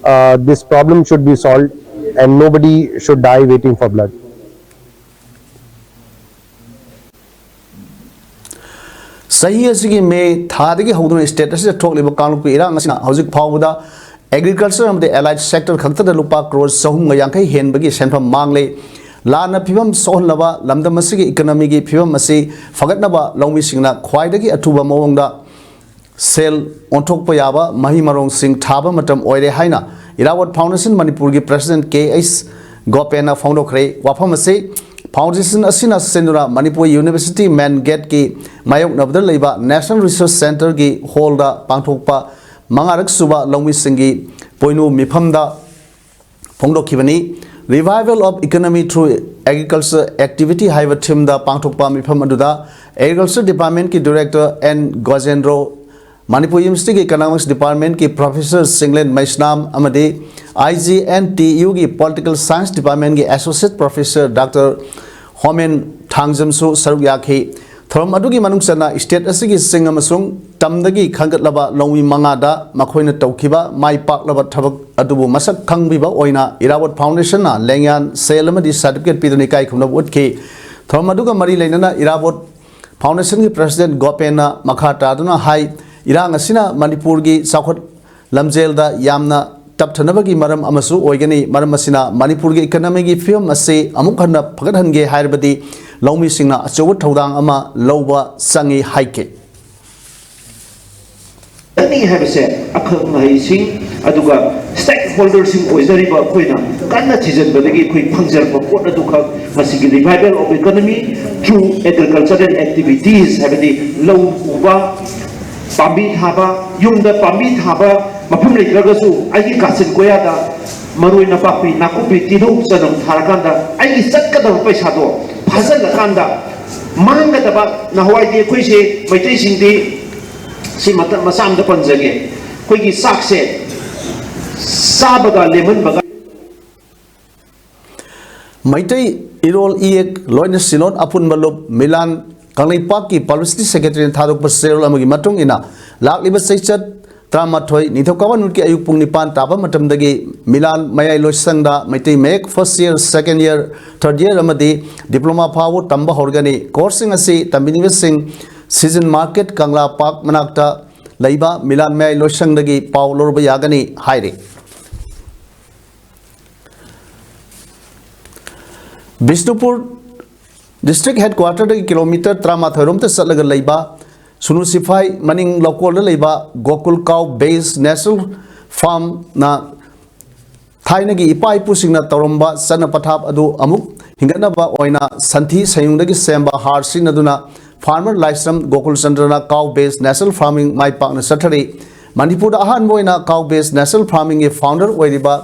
uh, this problem should be solved and nobody should die waiting for blood. ꯆꯍꯤ ꯑꯁꯤꯒꯤ ꯃꯦ ꯊꯥꯗꯒꯤ ꯍꯧꯗꯨꯅ state ꯑꯁꯤꯗ ꯊꯣꯛꯂꯤꯕ ꯀꯥꯡꯂꯨꯞꯀꯤ ꯏꯔꯥꯡ ꯑꯁꯤꯅ ꯍꯧꯖꯤꯛ ꯐꯥꯎꯕꯗ agriculture ꯑꯃꯗꯤ ꯑꯦꯂꯥꯏꯠ ꯁꯦꯛꯇꯔ ꯈꯛꯇꯗ ꯂꯨꯄꯥ ꯀ꯭ꯔꯣꯔ ꯆꯍꯨꯝꯒ ꯌꯥꯡꯈꯩ ꯍꯦꯟꯕꯒꯤ ꯁꯦꯟꯐꯝ ꯃꯥꯡꯂꯦ꯫ ꯂꯥꯟꯅ ꯐꯤꯕꯝ ꯁꯣꯛꯍꯜꯂꯕ ꯂꯝꯗꯝ ꯑꯁꯤꯒꯤ ꯏꯀꯣꯅꯣꯃꯤꯒꯤ ꯐꯤꯕꯝ ꯑꯁꯤ ꯐꯒꯠꯅꯕ ꯂꯧꯃꯤꯁꯤꯡꯅ ꯈ꯭ꯋꯥꯏꯗꯒꯤ ꯑꯊꯨꯕ ꯃꯑꯣꯡꯗ ꯁꯦꯜ ꯑꯣꯟꯊꯣꯛꯄ ꯌꯥꯕ ꯃꯍꯩ ꯃꯔꯣꯡꯁꯤꯡ ꯊꯥꯕ ꯃꯇꯝ ꯑꯣꯏꯔꯦ ꯍꯥꯏꯅ ꯏꯔꯥꯋꯠ ꯐꯥꯎꯟꯗꯦꯁꯟ ꯃꯅꯤꯄꯨꯔꯒꯤ ꯄ꯭ꯔꯁꯤꯗꯦꯟꯠ ꯀꯦ ꯑꯩꯆ ꯒꯣꯄꯦꯟꯅ ꯐꯣꯡꯗꯣꯛꯈ꯭ꯔꯦ꯫ ꯋꯥꯐꯝ ꯑꯁꯤ ꯐꯥꯎꯟꯗꯦꯁꯟ ꯑꯁꯤꯅ ꯁꯤꯟꯗꯨꯅ ꯃꯅꯤꯄꯨꯔ ꯌꯨꯅꯤꯚꯔꯁꯤꯇꯤ ꯃꯦꯟ ꯒꯦꯠꯀꯤ ꯃꯥꯌꯣꯛꯅꯕꯗ ꯂꯩꯕ ꯅꯦꯁꯅꯦꯜ ꯔꯤꯁꯔꯁ ꯁꯦꯟꯇꯔꯒꯤ ꯍꯣꯜꯗ ꯄꯥꯡꯊꯣꯛꯄ ꯃꯉꯥꯔꯛ ꯁꯨꯕ ꯂꯧꯃꯤꯁꯤꯡꯒꯤ ꯄꯣꯏꯅꯨ ꯃꯤꯐꯝꯗ ꯐꯣꯡꯗꯣꯛꯈꯤꯕꯅꯤ꯫ Revival of Economy Through Agriculture Activity ꯍꯥꯏꯕ ꯊꯤꯝꯗ ꯄꯥꯡꯊꯣꯛꯄ ꯃꯤꯐꯝ ꯑꯗꯨꯗ ꯑꯦꯒ꯭ꯔꯤꯀꯜꯆꯔ ꯗꯤꯄꯥꯔꯠꯃꯦꯟꯠꯀꯤ ꯗꯤꯔꯦꯛꯇꯔ ꯑꯦꯟ ꯒꯣꯖꯦꯟꯗ꯭ꯔꯣ ꯃꯅꯤꯄꯨꯔ ꯌꯨꯅꯤꯚꯔꯁꯤꯇꯤꯒꯤ Economics Departmentꯀꯤ Professor ꯆꯤꯡꯂꯦꯟ ꯃꯩꯁꯅꯥꯝ ꯑꯃꯗꯤ I G N T Uꯒꯤ Political Science Departmentꯀꯤ Associate Professor Doctor ꯍꯣꯃꯦꯟ ꯊꯥꯡꯖꯝꯁꯨ ꯁꯔꯨꯛ ꯌꯥꯈꯤ꯫ ꯊꯧꯔꯝ ꯑꯗꯨꯒꯤ ꯃꯅꯨꯡ ꯆꯟꯅ state ꯑꯁꯤꯒꯤ ꯆꯤꯡ ꯑꯃꯁꯨꯡ ꯇꯝꯗꯒꯤ ꯈꯟꯒꯠꯂꯕ ꯂꯧꯃꯤ ꯃꯉꯥꯗ ꯃꯈꯣꯏꯅ ꯇꯧꯈꯤꯕ ꯃꯥꯏ ꯄꯥꯛꯂꯕ ꯊꯕꯛ ꯑꯗꯨꯕꯨ ꯃꯁꯛ ꯈꯪꯕꯤꯕ ꯑꯣꯏꯅ ꯏꯔꯥꯕꯣꯠ Foundationꯅ ꯂꯦꯡꯌꯥꯟ, ꯁꯦꯜ ꯑꯃꯗꯤ certificate ꯄꯤꯗꯨꯅ ꯏꯀꯥꯏ ꯈꯨꯝꯅꯕ ꯎꯠꯈꯤ꯫ ꯊꯧꯔꯝ ꯑꯗꯨꯒ ꯃꯔꯤ ꯂꯩꯅꯅ ꯏꯔꯥꯕꯣꯠ Foundationꯒꯤ President ꯒꯣꯄꯦꯟꯅ ꯃꯈꯥ ꯇꯥꯗꯨꯅ ꯍꯥꯏ, ꯏꯔꯥꯡ ꯑꯁꯤꯅ ꯃꯅꯤꯄꯨꯔꯒꯤ ꯆꯥꯎꯈꯠ ꯂꯝꯖꯦꯜꯗ ꯌꯥꯝꯅ ꯇꯞꯊꯅꯕꯒꯤ ꯃꯔꯝ ꯑꯃꯁꯨ ꯑꯣꯏꯒꯅꯤ꯫ ꯃꯔꯝ ꯑꯁꯤꯅ ꯃꯅꯤꯄꯨꯔꯒꯤ economyꯒꯤ ꯐꯤꯕꯝ ꯑꯁꯤ ꯑꯃꯨꯛ ꯍꯟꯅ ꯐꯒꯠꯍꯟꯒꯦ ꯍꯥꯏꯔꯕꯗꯤ ꯂꯧꯃꯤꯁꯤꯡꯅ ꯑꯆꯧꯕ ꯊꯧꯗꯥꯡ ꯑꯃ ꯂꯧꯕ ꯆꯪꯏ ꯍꯥꯏꯈꯤ꯫ ꯆꯠꯅꯤ ꯍꯥꯏꯕꯁꯦ ꯑꯈꯪ ꯑꯍꯩꯁꯤꯡ ꯑꯗꯨꯒ stakeholderꯁꯤꯡ ꯑꯣꯏꯖꯔꯤꯕ ꯑꯩꯈꯣꯏꯅ ꯀꯟꯅ ꯊꯤꯖꯤꯟꯕꯗꯒꯤ ꯑꯩꯈꯣꯏ ꯐꯪꯖꯔꯛꯄ ꯄꯣꯠ ꯑꯗꯨꯈꯛ ꯃꯁꯤꯒꯤ revival of economy through agricultural activities ꯍꯥꯏꯕꯗꯤ ꯂꯧ ꯎꯕ, ꯄꯥꯝꯕꯤ ꯊꯥꯕ, ꯌꯨꯝꯗ ꯄꯥꯝꯕꯤ ꯊꯥꯕ ꯃꯐꯝ ꯂꯩꯇ꯭ꯔꯒꯁꯨ ꯑꯩꯒꯤ ꯀꯥꯆꯤꯟ ꯀꯣꯌꯥꯗ ꯃꯔꯣꯏ ꯅꯄꯥꯛꯄꯤ, ꯅꯥꯀꯨꯞꯄꯤ, ꯇꯤꯜꯍꯧ, ꯆꯅꯝ ꯊꯥꯔꯀꯥꯟꯗ ꯑꯩꯒꯤ ꯆꯠꯀꯗꯕ ꯄꯩꯁꯥꯗꯣ ꯐꯥꯖꯤꯜꯂꯀꯥꯟꯗ ꯃꯥꯡꯒꯗꯕ, ꯅꯍꯥꯟꯋꯥꯏꯗꯤ ꯑꯩꯈꯣꯏꯁꯦ ꯃꯩꯇꯩꯁꯤꯡꯗꯤ ꯁꯤ ꯃꯇꯝ ꯃꯆꯥ ꯑꯃꯗ ꯄꯟꯖꯒꯦ, ꯑꯩꯈꯣꯏꯒꯤ ꯆꯥꯛꯁꯦ ꯆꯥꯕꯒ ꯂꯦꯝꯍꯟꯕꯒ ꯃꯩꯇꯩ ꯏꯔꯣꯜ ꯏꯌꯦꯛ ꯂꯣꯏꯅ ꯁꯤꯂꯣꯟ ꯑꯄꯨꯟꯕ ꯂꯨꯞ ꯃꯤꯂꯥꯟ ꯀꯪꯂꯩꯄꯥꯛꯀꯤ Publicity Secretaryꯅ ꯊꯥꯗꯣꯛꯄ ꯆꯦꯔꯣꯜ ꯑꯃꯒꯤ ꯃꯇꯨꯡ ꯏꯟꯅ, ꯂꯥꯛꯂꯤꯕ ꯆꯩꯆꯠ ꯇꯔꯥꯃꯥꯊꯣꯏ, ꯅꯤꯡꯊꯧꯀꯥꯕ ꯅꯨꯃꯤꯠꯀꯤ ꯑꯌꯨꯛ ꯄꯨꯡ ꯅꯤꯄꯥꯟ ꯇꯥꯕ ꯃꯇꯝꯗꯒꯤ ꯃꯤꯂꯥꯟ ꯃꯌꯥꯏ ꯂꯣꯏꯁꯪꯗ ꯃꯩꯇꯩ ꯃꯌꯦꯛ first year, second year, third year ꯑꯃꯗꯤ diploma ꯐꯥꯎꯕ ꯇꯝꯕ ꯍꯧꯔꯒꯅꯤ꯫ Courseꯁꯤꯡ ꯑꯁꯤ ꯇꯝꯕꯤꯅꯤꯡꯕꯁꯤꯡ Season Market ꯀꯪꯂꯥ ꯄꯥꯔꯛ ꯃꯅꯥꯛꯇ ꯂꯩꯕ ꯃꯤꯂꯥꯟ ꯃꯌꯥꯏ ꯂꯣꯏꯁꯪꯗꯒꯤ ꯄꯥꯎ ꯂꯧꯔꯨꯕ ꯌꯥꯒꯅꯤ ꯍꯥꯏꯔꯤ꯫ ꯕꯤꯁꯅꯨꯄꯨꯔ district headquarterꯗꯒꯤ kilometre ꯇꯔꯥꯃꯥꯊꯣꯏ ꯔꯣꯝꯇ ꯆꯠꯂꯒ ꯂꯩꯕ ꯁꯨꯅꯨ ꯁꯤꯐꯥꯏ ꯃꯅꯤꯡ ꯂꯧꯀꯣꯜꯗ ꯂꯩꯕ ꯒꯣꯀꯨꯜ Cow Based Natural Farmꯅ ꯊꯥꯏꯅꯒꯤ ꯏꯄꯥ ꯏꯄꯨꯁꯤꯡꯅ ꯇꯧꯔꯝꯕ ꯆꯠꯅ ꯄꯊꯥꯞ ꯑꯗꯨ ꯑꯃꯨꯛ ꯍꯤꯡꯒꯠꯅꯕ ꯑꯣꯏꯅ ꯁꯟꯊꯤ ꯁꯟꯌꯨꯡꯗꯒꯤ ꯁꯦꯝꯕ ꯍꯥꯔ ꯁꯤꯖꯤꯟꯅꯗꯨꯅ farmer ꯂꯥꯏꯁ꯭ꯔꯝ Gokul ꯆꯟꯗ꯭ꯔꯅ cow based natural farming ꯃꯥꯏ ꯄꯥꯛꯅ ꯆꯠꯊꯔꯤ꯫ ꯃꯅꯤꯄꯨꯔꯗ ꯑꯍꯥꯟꯕ ꯑꯣꯏꯅ cow based natural farmingꯒꯤ founder ꯑꯣꯏꯔꯤꯕ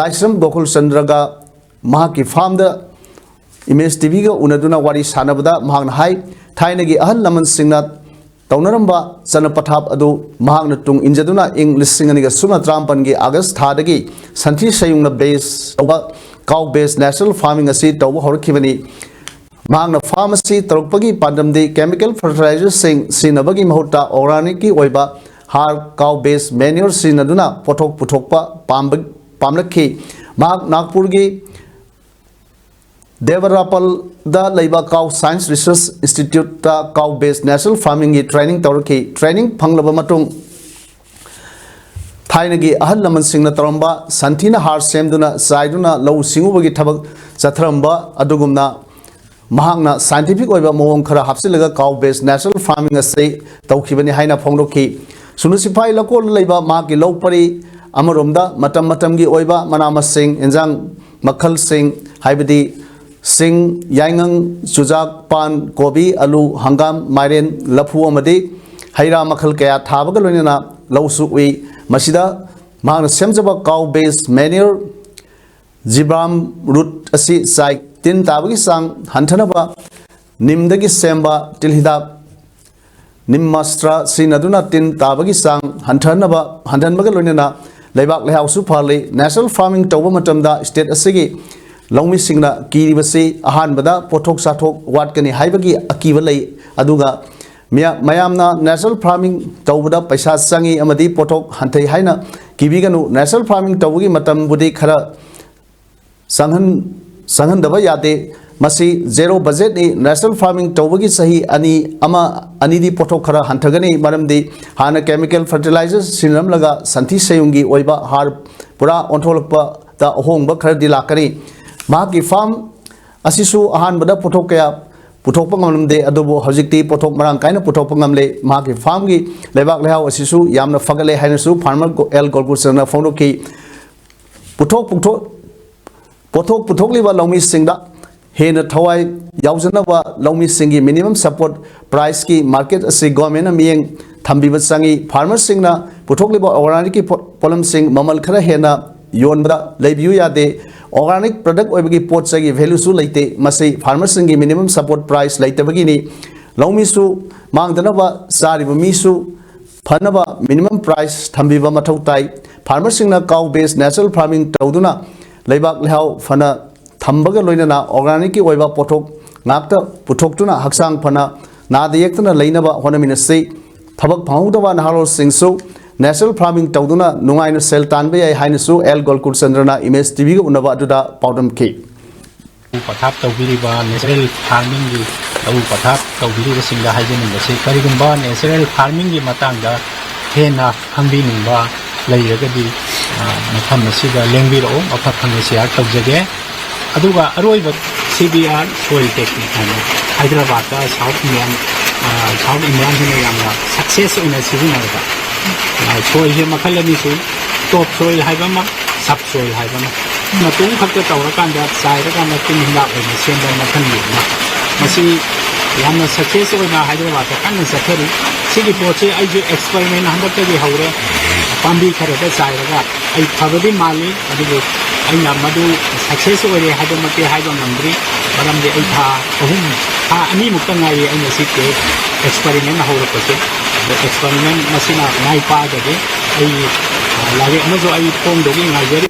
ꯂꯥꯏꯁ꯭ꯔꯝ ꯒꯣꯀꯨꯜ ꯆꯟꯗ꯭ꯔꯒ ꯃꯍꯥꯛꯀꯤ farmꯗ Image TVꯒ ꯎꯅꯗꯨꯅ ꯋꯥꯔꯤ ꯁꯥꯟꯅꯕꯗ ꯃꯍꯥꯛꯅ ꯍꯥꯏ, ꯊꯥꯏꯅꯒꯤ ꯑꯍꯜ ꯂꯃꯟꯁꯤꯡꯅ ꯇꯧꯅꯔꯝꯕ ꯆꯠꯅ ꯄꯊꯥꯞ ꯑꯗꯨ ꯃꯍꯥꯛꯅ ꯇꯨꯡ ꯏꯟꯖꯗꯨꯅ ꯏꯪ ꯂꯤꯁꯤꯡ ꯑꯅꯤꯒ ꯁꯨꯞꯅ ꯇꯔꯥꯃꯥꯄꯟꯒꯤ ꯑꯥꯒꯁ ꯊꯥꯗꯒꯤ ꯁꯟꯊꯤ ꯁꯌꯨꯡꯅ base ꯇꯧꯕ cow based natural farming ꯑꯁꯤ ꯇꯧꯕ ꯍꯧꯔꯛꯈꯤꯕꯅꯤ꯫ ꯃꯍꯥꯛꯅ farm ꯑꯁꯤ ꯇꯧꯔꯛꯄꯒꯤ ꯄꯥꯟꯗꯝꯗꯤ chemical fertilizerꯁꯤꯡ ꯁꯤꯖꯤꯟꯅꯕꯒꯤ ꯃꯍꯨꯠꯇ organicꯀꯤ ꯑꯣꯏꯕ ꯍꯥꯔ, cow based manure ꯁꯤꯖꯤꯟꯅꯗꯨꯅ ꯄꯣꯠꯊꯣꯛ ꯄꯨꯊꯣꯛꯄ ꯄꯥꯝꯕ-, ꯄꯥꯝꯂꯛꯈꯤ꯫ ꯃꯍꯥꯛ ꯅꯥꯒꯄꯨꯔꯒꯤ ꯗꯦꯕꯔꯥꯄꯜꯗ ꯂꯩꯕ Cow Science Research Instituteꯇ cow based natural farmingꯒꯤ training ꯇꯧꯔꯛꯈꯤ꯫ Training ꯐꯪꯂꯕ ꯃꯇꯨꯡ, ꯊꯥꯏꯅꯒꯤ ꯑꯍꯜ ꯂꯃꯟꯁꯤꯡꯅ ꯇꯧꯔꯝꯕ ꯁꯟꯊꯤꯅ ꯍꯥꯔ ꯁꯦꯝꯗꯨꯅ ꯆꯥꯏꯗꯨꯅ ꯂꯧꯎ ꯁꯤꯡꯎꯕꯒꯤ ꯊꯕꯛ ꯆꯠꯊꯔꯝꯕ ꯑꯗꯨꯒꯨꯝꯅ ꯃꯍꯥꯛꯅ scientific ꯑꯣꯏꯕ ꯃꯑꯣꯡ ꯈꯔ ꯍꯥꯞꯆꯤꯜꯂꯒ cow based natural farming ꯑꯁꯤ ꯇꯧꯈꯤꯕꯅꯤ ꯍꯥꯏꯅ ꯐꯣꯡꯗꯣꯛꯈꯤ꯫ ꯁꯨꯅꯨ ꯁꯤꯐꯥꯏ ꯂꯀꯣꯜꯗ ꯂꯩꯕ ꯃꯍꯥꯛꯀꯤ ꯂꯧ ꯄꯔꯤ ꯑꯃꯔꯣꯝꯗ ꯃꯇꯝ ꯃꯇꯝꯒꯤ ꯑꯣꯏꯕ ꯃꯅꯥ ꯃꯁꯤꯡ, ꯏꯟꯖꯥꯡ ꯃꯈꯜꯁꯤꯡ, ꯍꯥꯏꯕꯗꯤ ꯁꯤꯡ, ꯌꯥꯏꯉꯪ, ꯆꯨꯖꯥꯛ, ꯄꯥꯟ, ꯀꯣꯕꯤ, ꯑꯂꯨ, ꯍꯪꯒꯥꯝ, ꯃꯥꯏꯔꯦꯟ, ꯂꯐꯨ ꯑꯃꯗꯤ ꯍꯩ ꯔꯥ ꯃꯈꯜ ꯀꯌꯥ ꯊꯥꯕꯒ ꯂꯣꯏꯅꯅ ꯂꯧꯁꯨ ꯎꯏ꯫ ꯃꯁꯤꯗ ꯃꯍꯥꯛꯅ ꯁꯦꯝꯖꯕ cow based manure, ꯖꯤꯕꯥꯝ ꯔꯨꯠ ꯑꯁꯤ ꯆꯥꯏ꯫ ꯇꯤꯟ ꯇꯥꯕꯒꯤ ꯆꯥꯡ ꯍꯟꯊꯅꯕ ꯅꯤꯝꯗꯒꯤ ꯁꯦꯝꯕ ꯇꯤꯜ ꯍꯤꯗꯥꯛ ꯅꯤꯝ ꯃꯁꯇ꯭ꯔꯥ ꯁꯤꯖꯤꯟꯅꯗꯨꯅ ꯇꯤꯟ ꯇꯥꯕꯒꯤ ꯆꯥꯡ ꯍꯟꯊꯅꯕ, ꯍꯟꯊꯍꯟꯕꯒ ꯂꯣꯏꯅꯅ ꯂꯩꯕꯥꯛ ꯂꯩꯍꯥꯎꯁꯨ ꯐꯍꯜꯂꯤ꯫ Natural farming ꯇꯧꯕ ꯃꯇꯝꯗ state ꯑꯁꯤꯒꯤ ꯂꯧꯃꯤꯁꯤꯡꯅ ꯀꯤꯔꯤꯕꯁꯤ ꯑꯍꯥꯟꯕꯗ ꯄꯣꯠꯊꯣꯛ ꯆꯥꯊꯣꯛ ꯋꯥꯠꯀꯅꯤ ꯍꯥꯏꯕꯒꯤ ꯑꯀꯤꯕ ꯂꯩ, ꯑꯗꯨꯒ ꯃꯤꯌꯥ-, ꯃꯌꯥꯝꯅ natural farming ꯇꯧꯕꯗ ꯄꯩꯁꯥ ꯆꯪꯏ ꯑꯃꯗꯤ ꯄꯣꯠꯊꯣꯛ ꯍꯟꯊꯩ ꯍꯥꯏꯅ ꯀꯤꯕꯤꯒꯅꯨ꯫ Natural farming ꯇꯧꯕꯒꯤ ꯃꯇꯝꯕꯨꯗꯤ ꯈꯔ ꯆꯪꯍꯟ-, ꯆꯪꯍꯟꯗꯕ ꯌꯥꯗꯦ꯫ ꯃꯁꯤ zero budgetꯅꯤ꯫ Natural farming ꯇꯧꯕꯒꯤ ꯆꯍꯤ ꯑꯅꯤ, ꯑꯃ, ꯑꯅꯤꯗꯤ ꯄꯣꯠꯊꯣꯛ ꯈꯔ ꯍꯟꯊꯒꯅꯤ, ꯃꯔꯝꯗꯤ ꯍꯥꯟꯅ chemical fertilizer ꯁꯤꯖꯤꯟꯅꯔꯝꯂꯒ ꯁꯟꯊꯤ ꯁꯌꯨꯡꯒꯤ ꯑꯣꯏꯕ ꯍꯥꯔ ꯄꯨꯔꯥ ꯑꯣꯟꯊꯣꯛꯂꯛꯄꯗ ꯑꯍꯣꯡꯕ ꯈꯔꯗꯤ ꯂꯥꯛꯀꯅꯤ꯫ ꯃꯍꯥꯛꯀꯤ farm ꯑꯁꯤꯁꯨ ꯑꯍꯥꯟꯕꯗ ꯄꯣꯠꯊꯣꯛ ꯀꯌꯥ ꯄꯨꯊꯣꯛꯄ ꯉꯝꯂꯝꯗꯦ, ꯑꯗꯨꯕꯨ ꯍꯧꯖꯤꯛꯇꯤ ꯄꯣꯠꯊꯣꯛ ꯃꯔꯥꯡ ꯀꯥꯏꯅ ꯄꯨꯊꯣꯛꯄ ꯉꯝꯂꯦ꯫ ꯃꯍꯥꯛꯀꯤ farmꯒꯤ ꯂꯩꯕꯥꯛ ꯂꯩꯍꯥꯎ ꯑꯁꯤꯁꯨ ꯌꯥꯝꯅ ꯐꯒꯠꯂꯦ ꯍꯥꯏꯅꯁꯨ farmer ꯒꯣ-, ꯑꯦꯜ ꯒꯣꯜꯀꯨꯁꯅ ꯐꯣꯡꯗꯣꯛꯈꯤ꯫ ꯄꯨꯊꯣꯛ ꯄꯨꯊꯣꯛ-, ꯄꯣꯠꯊꯣꯛ ꯄꯨꯊꯣꯛꯂꯤꯕ ꯂꯧꯃꯤꯁꯤꯡꯗ ꯍꯦꯟꯅ ꯊꯋꯥꯏ ꯌꯥꯎꯖꯅꯕ ꯂꯧꯃꯤꯁꯤꯡꯒꯤ minimum support priceꯀꯤ market ꯑꯁꯤ governmentꯅ ꯃꯤꯠꯌꯦꯡ ꯊꯝꯕꯤꯕ ꯆꯪꯏ꯫ Farmerꯁꯤꯡꯅ ꯄꯨꯊꯣꯛꯂꯤꯕ organicꯀꯤ ꯄꯣ-, ꯄꯣꯠꯂꯝꯁꯤꯡ ꯃꯃꯜ ꯈꯔ ꯍꯦꯟꯅ ꯌꯣꯟꯕꯗ ꯂꯩꯕꯤꯌꯨ ꯌꯥꯗꯦ꯫ Organic product ꯑꯣꯏꯕꯒꯤ ꯄꯣꯠ ꯆꯩꯒꯤ valueꯁꯨ ꯂꯩꯇꯦ꯫ ꯃꯁꯤ farmerꯁꯤꯡꯒꯤ minimum support price ꯂꯩꯇꯕꯒꯤꯅꯤ꯫ ꯂꯧꯃꯤꯁꯨ ꯃꯥꯡꯗꯅꯕ ꯆꯥꯔꯤꯕ ꯃꯤꯁꯨ ꯐꯅꯕ minimum price ꯊꯝꯕꯤꯕ ꯃꯊꯧ ꯇꯥꯏ꯫ Farmerꯁꯤꯡꯅ cow based natural farming ꯇꯧꯗꯨꯅ ꯂꯩꯕꯥꯛ ꯂꯩꯍꯥꯎ ꯐꯅ ꯊꯝꯕꯒ ꯂꯣꯏꯅꯅ organicꯀꯤ ꯑꯣꯏꯕ ꯄꯣꯠꯊꯣꯛ ꯉꯥꯛꯇ ꯄꯨꯊꯣꯛꯇꯨꯅ ꯍꯛꯆꯥꯡ ꯐꯅ ꯅꯥꯗ ꯌꯦꯛꯇꯅ ꯂꯩꯅꯕ ꯍꯣꯠꯅꯃꯤꯟꯅꯁꯤ꯫ ꯊꯕꯛ ꯐꯪꯍꯧꯗꯕ ꯅꯍꯥꯔꯣꯜꯁꯤꯡꯁꯨ natural farming ꯇꯧꯗꯨꯅ ꯅꯨꯡꯉꯥꯏꯅ ꯁꯦꯜ ꯇꯥꯟꯕ ꯌꯥꯏ ꯍꯥꯏꯅꯁꯨ ꯑꯦꯜ ꯒꯣꯜꯀꯨꯜꯆꯟꯗ꯭ꯔꯅ ꯏꯃꯦꯖ ꯇꯤꯚꯤꯒ ꯎꯅꯕ ꯑꯗꯨꯗ ꯄꯥꯎꯗꯝꯈꯤ꯫ ꯂꯧ ꯄꯊꯥꯞ ꯇꯧꯕꯤꯔꯤꯕ natural farmingꯒꯤ ꯂꯧ ꯄꯊꯥꯞ ꯇꯧꯕꯤꯔꯤꯕꯁꯤꯡꯗ ꯍꯥꯏꯖꯅꯤꯡꯕꯁꯤ, ꯀꯔꯤꯒꯨꯝꯕ natural farmingꯒꯤ ꯃꯇꯥꯡꯗ ꯍꯦꯟꯅ ꯈꯪꯕꯤꯅꯤꯡꯕ ꯂꯩꯔꯒꯗꯤ, ꯑ, ꯃꯐꯝ ꯑꯁꯤꯗ ꯂꯦꯡꯕꯤꯔꯛꯎ, ꯃꯐꯝ ꯐꯪꯅ share ꯇꯧꯖꯒꯦ꯫ ꯑꯗꯨꯒ ꯑꯔꯣꯏꯕ CBR soil technique ꯍꯥꯏꯅ ꯍꯥꯏꯗ꯭ꯔꯕꯥꯗꯇ South Indian, ꯑ, South Indianꯁꯤꯡꯅ ꯌꯥꯝꯅ success ꯑꯣꯏꯅ ꯁꯤꯖꯤꯟꯅꯔꯕ, ꯑ, soilꯁꯦ ꯃꯈꯜ ꯑꯅꯤ ꯁꯨꯏ, top soil ꯍꯥꯏꯕ ꯑꯃ, subsoil ꯍꯥꯏꯕ ꯑꯃ꯫ ꯃꯇꯣꯝ ꯈꯛꯇ ꯇꯧꯔꯀꯥꯟꯗ ꯆꯥꯏꯔꯀꯥꯟꯗ ꯇꯤꯟ ꯍꯤꯗꯥꯛ ꯑꯣꯏꯅ ꯁꯦꯝꯕ ꯃꯈꯜꯒꯤ ꯑꯃ꯫ ꯃꯁꯤ ꯌꯥꯝꯅ success ꯑꯣꯏꯅ ꯍꯥꯏꯗ꯭ꯔꯕꯥꯗꯇ ꯀꯟꯅ ꯆꯠꯊꯔꯤ꯫ ꯁꯤꯒꯤ ꯄꯣꯠꯁꯤ ꯑꯩꯁꯨ experiment ꯍꯟꯗꯛꯇꯒꯤ ꯍꯧꯔꯦ꯫ ꯄꯥꯝꯕꯤ ꯈꯔꯗ ꯆꯥꯏꯔꯒ ꯑꯩ ꯐꯕꯗꯤ ꯃꯥꯜꯂꯤ, ꯑꯗꯨꯕꯨ ꯑꯩꯅ ꯃꯗꯨ success ꯑꯣꯏꯔꯦ ꯍꯥꯏꯕꯃꯛꯇꯤ ꯍꯥꯏꯕ ꯉꯝꯗ꯭ꯔꯤ꯫ ꯃꯔꯝꯗꯤ ꯑꯩ ꯊꯥ ꯑꯍꯨꯝ, ꯊꯥ ꯑꯅꯤꯃꯨꯛꯇ ꯉꯥꯏꯔꯤ ꯑꯩꯅ ꯁꯤ experiment ꯍꯧꯔꯛꯄꯁꯦ꯫ ꯑꯗꯣ experiment ꯃꯁꯤꯅ ꯃꯥꯏ ꯄꯥꯛꯑꯒꯗꯤ ꯑꯩ, ꯑ, ꯂꯥꯏꯔꯤꯛ ꯑꯃꯁꯨ ꯑꯩ ꯐꯣꯡꯗꯧꯒꯤ ꯉꯥꯏꯖꯔꯤ꯫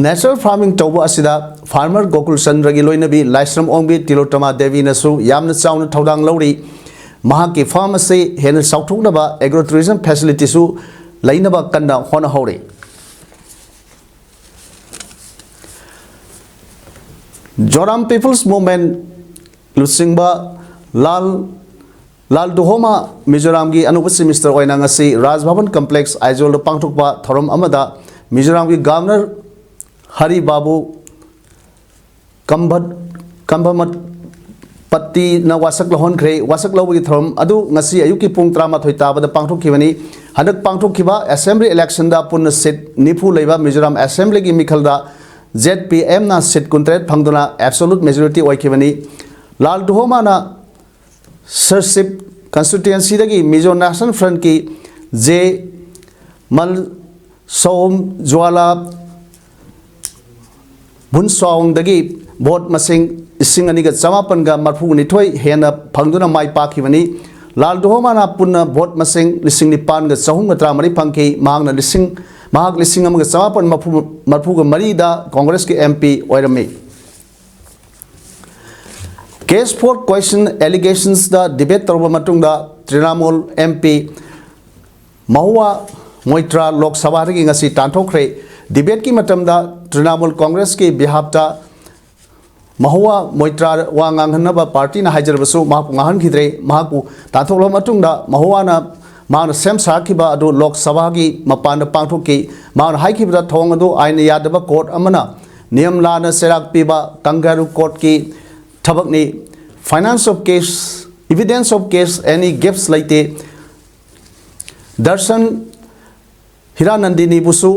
Natural farming ꯇꯧꯕ ꯑꯁꯤꯗ farmer ꯒꯣꯀꯨꯜ ꯆꯟꯗ꯭ꯔꯒꯤ ꯂꯣꯏꯅꯕꯤ ꯂꯥꯏꯁ꯭ꯔꯝ ꯑꯣꯡꯕꯤ ꯇꯤꯂꯣꯇꯃꯥ ꯗꯦꯕꯤꯅꯁꯨ ꯌꯥꯝꯅ ꯆꯥꯎꯅ ꯊꯧꯗꯥꯡ ꯂꯧꯔꯤ꯫ ꯃꯍꯥꯛꯀꯤ farm ꯑꯁꯤ ꯍꯦꯟꯅ ꯆꯥꯎꯊꯣꯛꯅꯕ agro tourism facilityꯁꯨ ꯂꯩꯅꯕ ꯀꯟꯅ ꯍꯣꯠꯅꯍꯧꯔꯤ꯫ Zoram People's Movement ꯂꯨꯆꯤꯡꯕ ꯂꯥꯜ, ꯂꯥꯜ ꯗꯨꯍꯣꯃꯥ ꯃꯤꯖꯣꯔꯥꯝꯒꯤ ꯑꯅꯧꯕ Chief Minister ꯑꯣꯏꯅ ꯉꯁꯤ ꯔꯥꯖ ꯚꯕꯟ complex ꯑꯥꯏꯖꯣꯜꯗ ꯄꯥꯡꯊꯣꯛꯄ ꯊꯧꯔꯝ ꯑꯃꯗ ꯃꯤꯖꯣꯔꯥꯝꯒꯤ Governor ꯍꯔꯤ ꯕꯥꯕꯨ ꯀꯝꯚꯠ-, ꯀꯝꯚꯃꯠ ꯄꯠꯇꯤꯅ ꯋꯥꯁꯛ ꯂꯧꯍꯟꯈ꯭ꯔꯦ꯫ ꯋꯥꯁꯛ ꯂꯧꯕꯒꯤ ꯊꯧꯔꯝ ꯑꯗꯨ ꯉꯁꯤ ꯑꯌꯨꯛꯀꯤ ꯄꯨꯡ ꯇꯔꯥꯃꯥꯊꯣꯏ ꯇꯥꯕꯗ ꯄꯥꯡꯊꯣꯛꯈꯤꯕꯅꯤ꯫ ꯍꯟꯗꯛ ꯄꯥꯡꯊꯣꯛꯈꯤꯕ assembly electionꯗ ꯄꯨꯟꯅ seat ꯅꯤꯐꯨ ꯂꯩꯕ ꯃꯤꯖꯣꯔꯥꯝ assemblyꯒꯤ ꯃꯤꯈꯜꯗ ZPMꯅ seat ꯀꯨꯟꯇꯔꯦꯠ ꯐꯪꯗꯨꯅ absolute majority ꯑꯣꯏꯈꯤꯕꯅꯤ꯫ ꯂꯥꯜ ꯗꯨꯍꯣꯃꯥꯅ ꯁꯔꯁꯤꯞ constituencyꯗꯒꯤ Mizo National Frontꯀꯤ ꯖꯦ ꯃꯜ ꯁꯣꯝ ꯖ꯭ꯋꯥꯂꯥ ꯚꯨꯟꯁꯥꯎꯡꯗꯒꯤ ꯚꯣꯠ ꯃꯁꯤꯡ ꯂꯤꯁꯤꯡ ꯑꯅꯤꯒ ꯆꯃꯥꯄꯟꯒ ꯃꯔꯐꯨꯅꯤꯊꯣꯏ ꯍꯦꯟꯅ ꯐꯪꯗꯨꯅ ꯃꯥꯏ ꯄꯥꯛꯈꯤꯕꯅꯤ꯫ ꯂꯥꯜ ꯗꯨꯍꯣꯃꯥꯅ ꯄꯨꯟꯅ ꯚꯣꯠ ꯃꯁꯤꯡ ꯂꯤꯁꯤꯡ ꯅꯤꯄꯥꯟꯒ ꯆꯍꯨꯝꯒ ꯇꯔꯥꯃꯔꯤ ꯐꯪꯈꯤ꯫ ꯃꯍꯥꯛꯅ ꯂꯤꯁꯤꯡ, ꯃꯍꯥꯛ ꯂꯤꯁꯤꯡ ꯑꯃꯒ ꯆꯃꯥꯄꯟ ꯃꯔꯐꯨ, ꯃꯔꯐꯨꯒ ꯃꯔꯤꯗ ꯀꯣꯡꯒ꯭ꯔꯦꯁꯀꯤ M P ꯑꯣꯏꯔꯝꯃꯤ꯫ Case for Question Allegationsꯗ debate ꯇꯧꯔꯕ ꯃꯇꯨꯡꯗ ꯇ꯭ꯔꯤꯅꯥꯃꯨꯜ M P ꯃꯍꯨꯋꯥ ꯃꯣꯏꯇ꯭ꯔꯥ ꯂꯣꯛ ꯁꯚꯥꯗꯒꯤ ꯉꯁꯤ ꯇꯥꯟꯊꯣꯛꯈ꯭ꯔꯦ꯫ Debateꯀꯤ ꯃꯇꯝꯗ ꯇ꯭ꯔꯤꯅꯥꯃꯨꯜ ꯀꯣꯡꯒ꯭ꯔꯦꯁꯀꯤ behalfꯇ ꯃꯍꯨꯋꯥ ꯃꯣꯏꯇ꯭ꯔꯥ ꯋꯥ ꯉꯥꯡꯍꯟꯅꯕ partyꯅ ꯍꯥꯏꯖꯔꯕꯁꯨ ꯃꯍꯥꯛꯄꯨ ꯉꯥꯡꯍꯟꯈꯤꯗ꯭ꯔꯦ꯫ ꯃꯍꯥꯛꯄꯨ ꯇꯥꯟꯊꯣꯛꯂꯕ ꯃꯇꯨꯡꯗ ꯃꯍꯨꯋꯥꯅ ꯃꯍꯥꯛꯅ ꯁꯦꯝ ꯁꯥꯈꯤꯕ ꯑꯗꯨ ꯂꯣꯛ ꯁꯚꯥꯒꯤ ꯃꯄꯥꯟꯗ ꯄꯥꯡꯊꯣꯛꯈꯤ꯫ ꯃꯍꯥꯛꯅ ꯍꯥꯏꯈꯤꯕꯗ ꯊꯧꯑꯣꯡ ꯑꯗꯨ ꯑꯥꯏꯟꯅ ꯌꯥꯗꯕ court ꯑꯃꯅ ꯅꯤꯌꯝ ꯂꯥꯟꯅ ꯆꯩꯔꯥꯛ ꯄꯤꯕ ꯀꯪꯒꯥꯔꯨ courtꯀꯤ ꯊꯕꯛꯅꯤ꯫ Finance of case, evidence of case, any gaps ꯂꯩꯇꯦ꯫ ꯗꯔꯁꯟ ꯍꯤꯔꯥꯅꯟꯗꯤꯅꯤꯕꯨꯁꯨ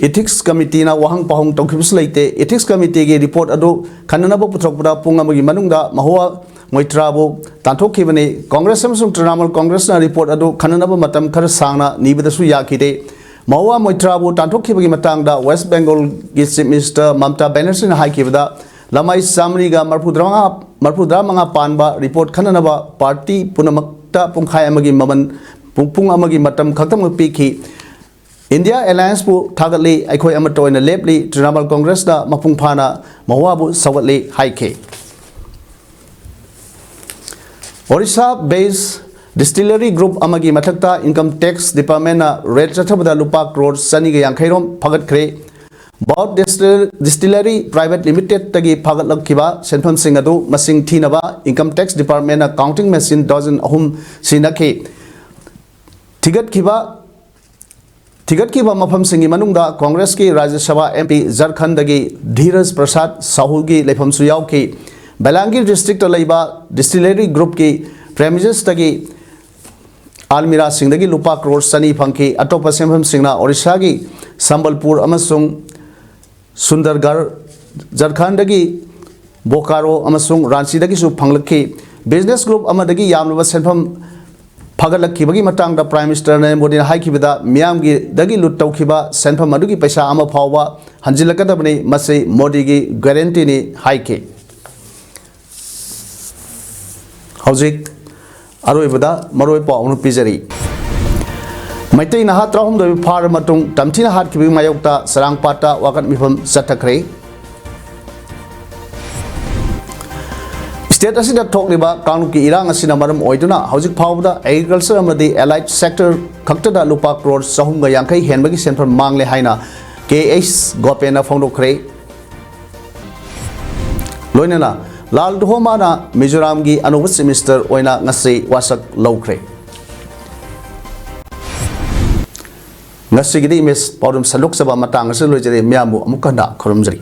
ethics committeeꯅ ꯋꯥꯍꯪ ꯄꯥꯎꯍꯪ ꯇꯧꯈꯤꯕꯁꯨ ꯂꯩꯇꯦ꯫ Ethics committeeꯒꯤ report ꯑꯗꯨ ꯈꯟꯅꯅꯕ ꯄꯨꯊꯣꯛꯄꯗ ꯄꯨꯡ ꯑꯃꯒꯤ ꯃꯅꯨꯡꯗ ꯃꯍꯨꯋꯥ ꯃꯣꯏꯇ꯭ꯔꯥꯕꯨ ꯇꯥꯟꯊꯣꯛꯈꯤꯕꯅꯤ꯫ ꯀꯣꯡꯒ꯭ꯔꯦꯁ ꯑꯃꯁꯨꯡ ꯇ꯭ꯔꯤꯅꯥꯃꯨꯜ ꯀꯣꯡꯒ꯭ꯔꯦꯁꯅ report ꯑꯗꯨ ꯈꯟꯅꯅꯕ ꯃꯇꯝ ꯈꯔ ꯁꯥꯡꯅ ꯅꯤꯕꯗꯁꯨ ꯌꯥꯈꯤꯗꯦ꯫ ꯃꯍꯨꯋꯥ ꯃꯣꯏꯇ꯭ꯔꯥꯕꯨ ꯇꯥꯟꯊꯣꯛꯈꯤꯕꯒꯤ ꯃꯇꯥꯡꯗ West Bengalꯒꯤ Chief Minister ꯃꯝꯇꯥ ꯕꯦꯅꯔꯖꯤꯅ ꯍꯥꯏꯈꯤꯕꯗ ꯂꯃꯥꯏ ꯆꯥꯃꯔꯤꯒ ꯃꯔꯐꯨꯇꯔꯥꯃꯉꯥ, ꯃꯔꯐꯨꯇꯔꯥꯃꯉꯥ ꯄꯥꯟꯕ report ꯈꯟꯅꯅꯕ party ꯄꯨꯝꯅꯃꯛꯇ ꯄꯨꯡꯈꯥꯏ ꯑꯃꯒꯤ ꯃꯃꯜ, ꯄꯨꯡ, ꯄꯨꯡ ꯑꯃꯒꯤ ꯃꯇꯝ ꯈꯛꯇꯃꯛ ꯄꯤꯈꯤ꯫ India Allianceꯄꯨ ꯊꯥꯒꯠꯂꯤ, ꯑꯩꯈꯣꯏ ꯑꯃꯠꯇ ꯑꯣꯏꯅ ꯂꯦꯞꯂꯤ, ꯇ꯭ꯔꯤꯅꯥꯃꯨꯜ ꯀꯣꯡꯒ꯭ꯔꯦꯁꯅ ꯃꯄꯨꯡ ꯐꯥꯅ ꯃꯍꯨꯋꯥꯕꯨ ꯁꯧꯒꯠꯂꯤ ꯍꯥꯏꯈꯤ꯫ Orissa based distillery group ꯑꯃꯒꯤ ꯃꯊꯛꯇ Income Tax Departmentꯅ raid ꯆꯠꯊꯕꯗ ꯂꯨꯄꯥ ꯀ꯭ꯔꯣꯔ ꯆꯅꯤꯒ ꯌꯥꯡꯈꯩ ꯔꯣꯝ ꯐꯥꯒꯠꯈ꯭ꯔꯦ꯫ Bout Distil-, Distillery Private Limitedꯇꯒꯤ ꯐꯥꯒꯠꯂꯛꯈꯤꯕ ꯁꯦꯟꯐꯝꯁꯤꯡ ꯑꯗꯨ ꯃꯁꯤꯡ ꯊꯤꯅꯕ Income Tax Departmentꯅ counting machine dozen ꯑꯍꯨꯝ ꯁꯤꯖꯤꯟꯅꯈꯤ꯫ ꯊꯤꯒꯠꯈꯤꯕ, ꯊꯤꯒꯠꯈꯤꯕ ꯃꯐꯝꯁꯤꯡꯒꯤ ꯃꯅꯨꯡꯗ ꯀꯣꯡꯒ꯭ꯔꯦꯁꯀꯤ ꯔꯥꯖ꯭ꯌ ꯁꯚꯥ M P ꯖꯔꯈꯟꯗꯒꯤ ꯙꯤꯔꯖ ꯄ꯭ꯔꯁꯥꯗ ꯁꯥꯍꯨꯒꯤ ꯂꯩꯐꯝꯁꯨ ꯌꯥꯎꯈꯤ꯫ ꯕꯦꯂꯥꯡꯒꯤꯔ districtꯇ ꯂꯩꯕ distillery groupꯀꯤ premisesꯇꯒꯤ ꯑꯜꯃꯤꯔꯥꯁꯤꯡꯗꯒꯤ ꯂꯨꯄꯥ ꯀ꯭ꯔꯣꯔ ꯆꯅꯤ ꯐꯪꯈꯤ꯫ ꯑꯇꯣꯞꯄ ꯁꯦꯟꯐꯝꯁꯤꯡꯅ ꯑꯣꯔꯤꯁꯥꯒꯤ ꯁꯝꯕꯜꯄꯨꯔ ꯑꯃꯁꯨꯡ ꯁꯨꯟꯗꯔꯒꯔ, ꯖꯔꯈꯟꯗꯒꯤ ꯕꯣꯀꯥꯔꯣ ꯑꯃꯁꯨꯡ ꯔꯥꯟꯆꯤꯗꯒꯤꯁꯨ ꯐꯪꯂꯛꯈꯤ꯫ Business group ꯑꯃꯗꯒꯤ ꯌꯥꯝꯂꯕ ꯁꯦꯟꯐꯝ ꯐꯒꯠꯂꯛꯈꯤꯕꯒꯤ ꯃꯇꯥꯡꯗ Prime Minister ꯅꯔꯦꯟꯗ꯭ꯔ ꯃꯣꯗꯤꯅ ꯍꯥꯏꯈꯤꯕꯗ, ꯃꯤꯌꯥꯝꯒꯤꯗꯒꯤ ꯂꯨꯠ ꯇꯧꯈꯤꯕ ꯁꯦꯟꯐꯝ ꯑꯗꯨꯒꯤ ꯄꯩꯁꯥ ꯑꯃ ꯐꯥꯎꯕ ꯍꯟꯖꯤꯜꯂꯛꯀꯗꯕꯅꯤ, ꯃꯁꯤ ꯃꯣꯗꯤꯒꯤ guarantee ꯅꯤ ꯍꯥꯏꯈꯤ꯫ ꯍꯧꯖꯤꯛ ꯑꯔꯣꯏꯕꯗ ꯃꯔꯨꯑꯣꯏ ꯄꯥꯎ ꯑꯃ ꯄꯤꯖꯔꯤ꯫ ꯃꯩꯇꯩ ꯅꯍꯥ ꯇꯔꯥꯍꯨꯝꯗꯣꯏ ꯐꯥꯔꯕ ꯃꯇꯨꯡ ꯇꯝꯊꯤꯅ ꯍꯥꯠꯈꯤꯕꯒꯤ ꯃꯥꯌꯣꯛꯇ ꯆꯔꯥꯡꯄꯥꯠꯇ ꯋꯥꯀꯠ ꯃꯤꯐꯝ ꯆꯠꯊꯈ꯭ꯔꯦ꯫ State ꯑꯁꯤꯗ ꯊꯣꯛꯂꯤꯕ ꯀꯥꯡꯂꯨꯞꯀꯤ ꯏꯔꯥꯡ ꯑꯁꯤꯅ ꯃꯔꯝ ꯑꯣꯏꯗꯨꯅ ꯍꯧꯖꯤꯛ ꯐꯥꯎꯕꯗ agriculture ꯑꯃꯗꯤ allied sector ꯈꯛꯇꯗ ꯂꯨꯄꯥ ꯀ꯭ꯔꯣꯔ ꯆꯍꯨꯝꯒ ꯌꯥꯡꯈꯩ ꯍꯦꯟꯕꯒꯤ ꯁꯦꯟꯐꯝ ꯃꯥꯡꯂꯦ ꯍꯥꯏꯅ ꯀꯦ ꯑꯩꯆ ꯒꯣꯄꯦꯟꯅ ꯐꯣꯡꯗꯣꯛꯈ꯭ꯔꯦ꯫ ꯂꯣꯏꯅꯅ ꯂꯥꯜ ꯗꯨꯍꯣꯃꯥꯅ ꯃꯤꯖꯣꯔꯥꯝꯒꯤ ꯑꯅꯧꯕ Chief Minister ꯑꯣꯏꯅ ꯉꯁꯤ ꯋꯥꯁꯛ ꯂꯧꯈ꯭ꯔꯦ꯫ ꯉꯁꯤꯒꯤꯗꯤ ꯏꯃꯦꯖ ꯄꯥꯎꯗꯝ ꯁꯟꯗꯣꯛꯆꯕ ꯃꯇꯥꯡ ꯑꯁꯤꯗ ꯂꯣꯏꯖꯔꯦ꯫ ꯃꯤꯌꯥꯝꯕꯨ ꯑꯃꯨꯛ ꯍꯟꯅ ꯈꯨꯔꯨꯝꯖꯔꯤ꯫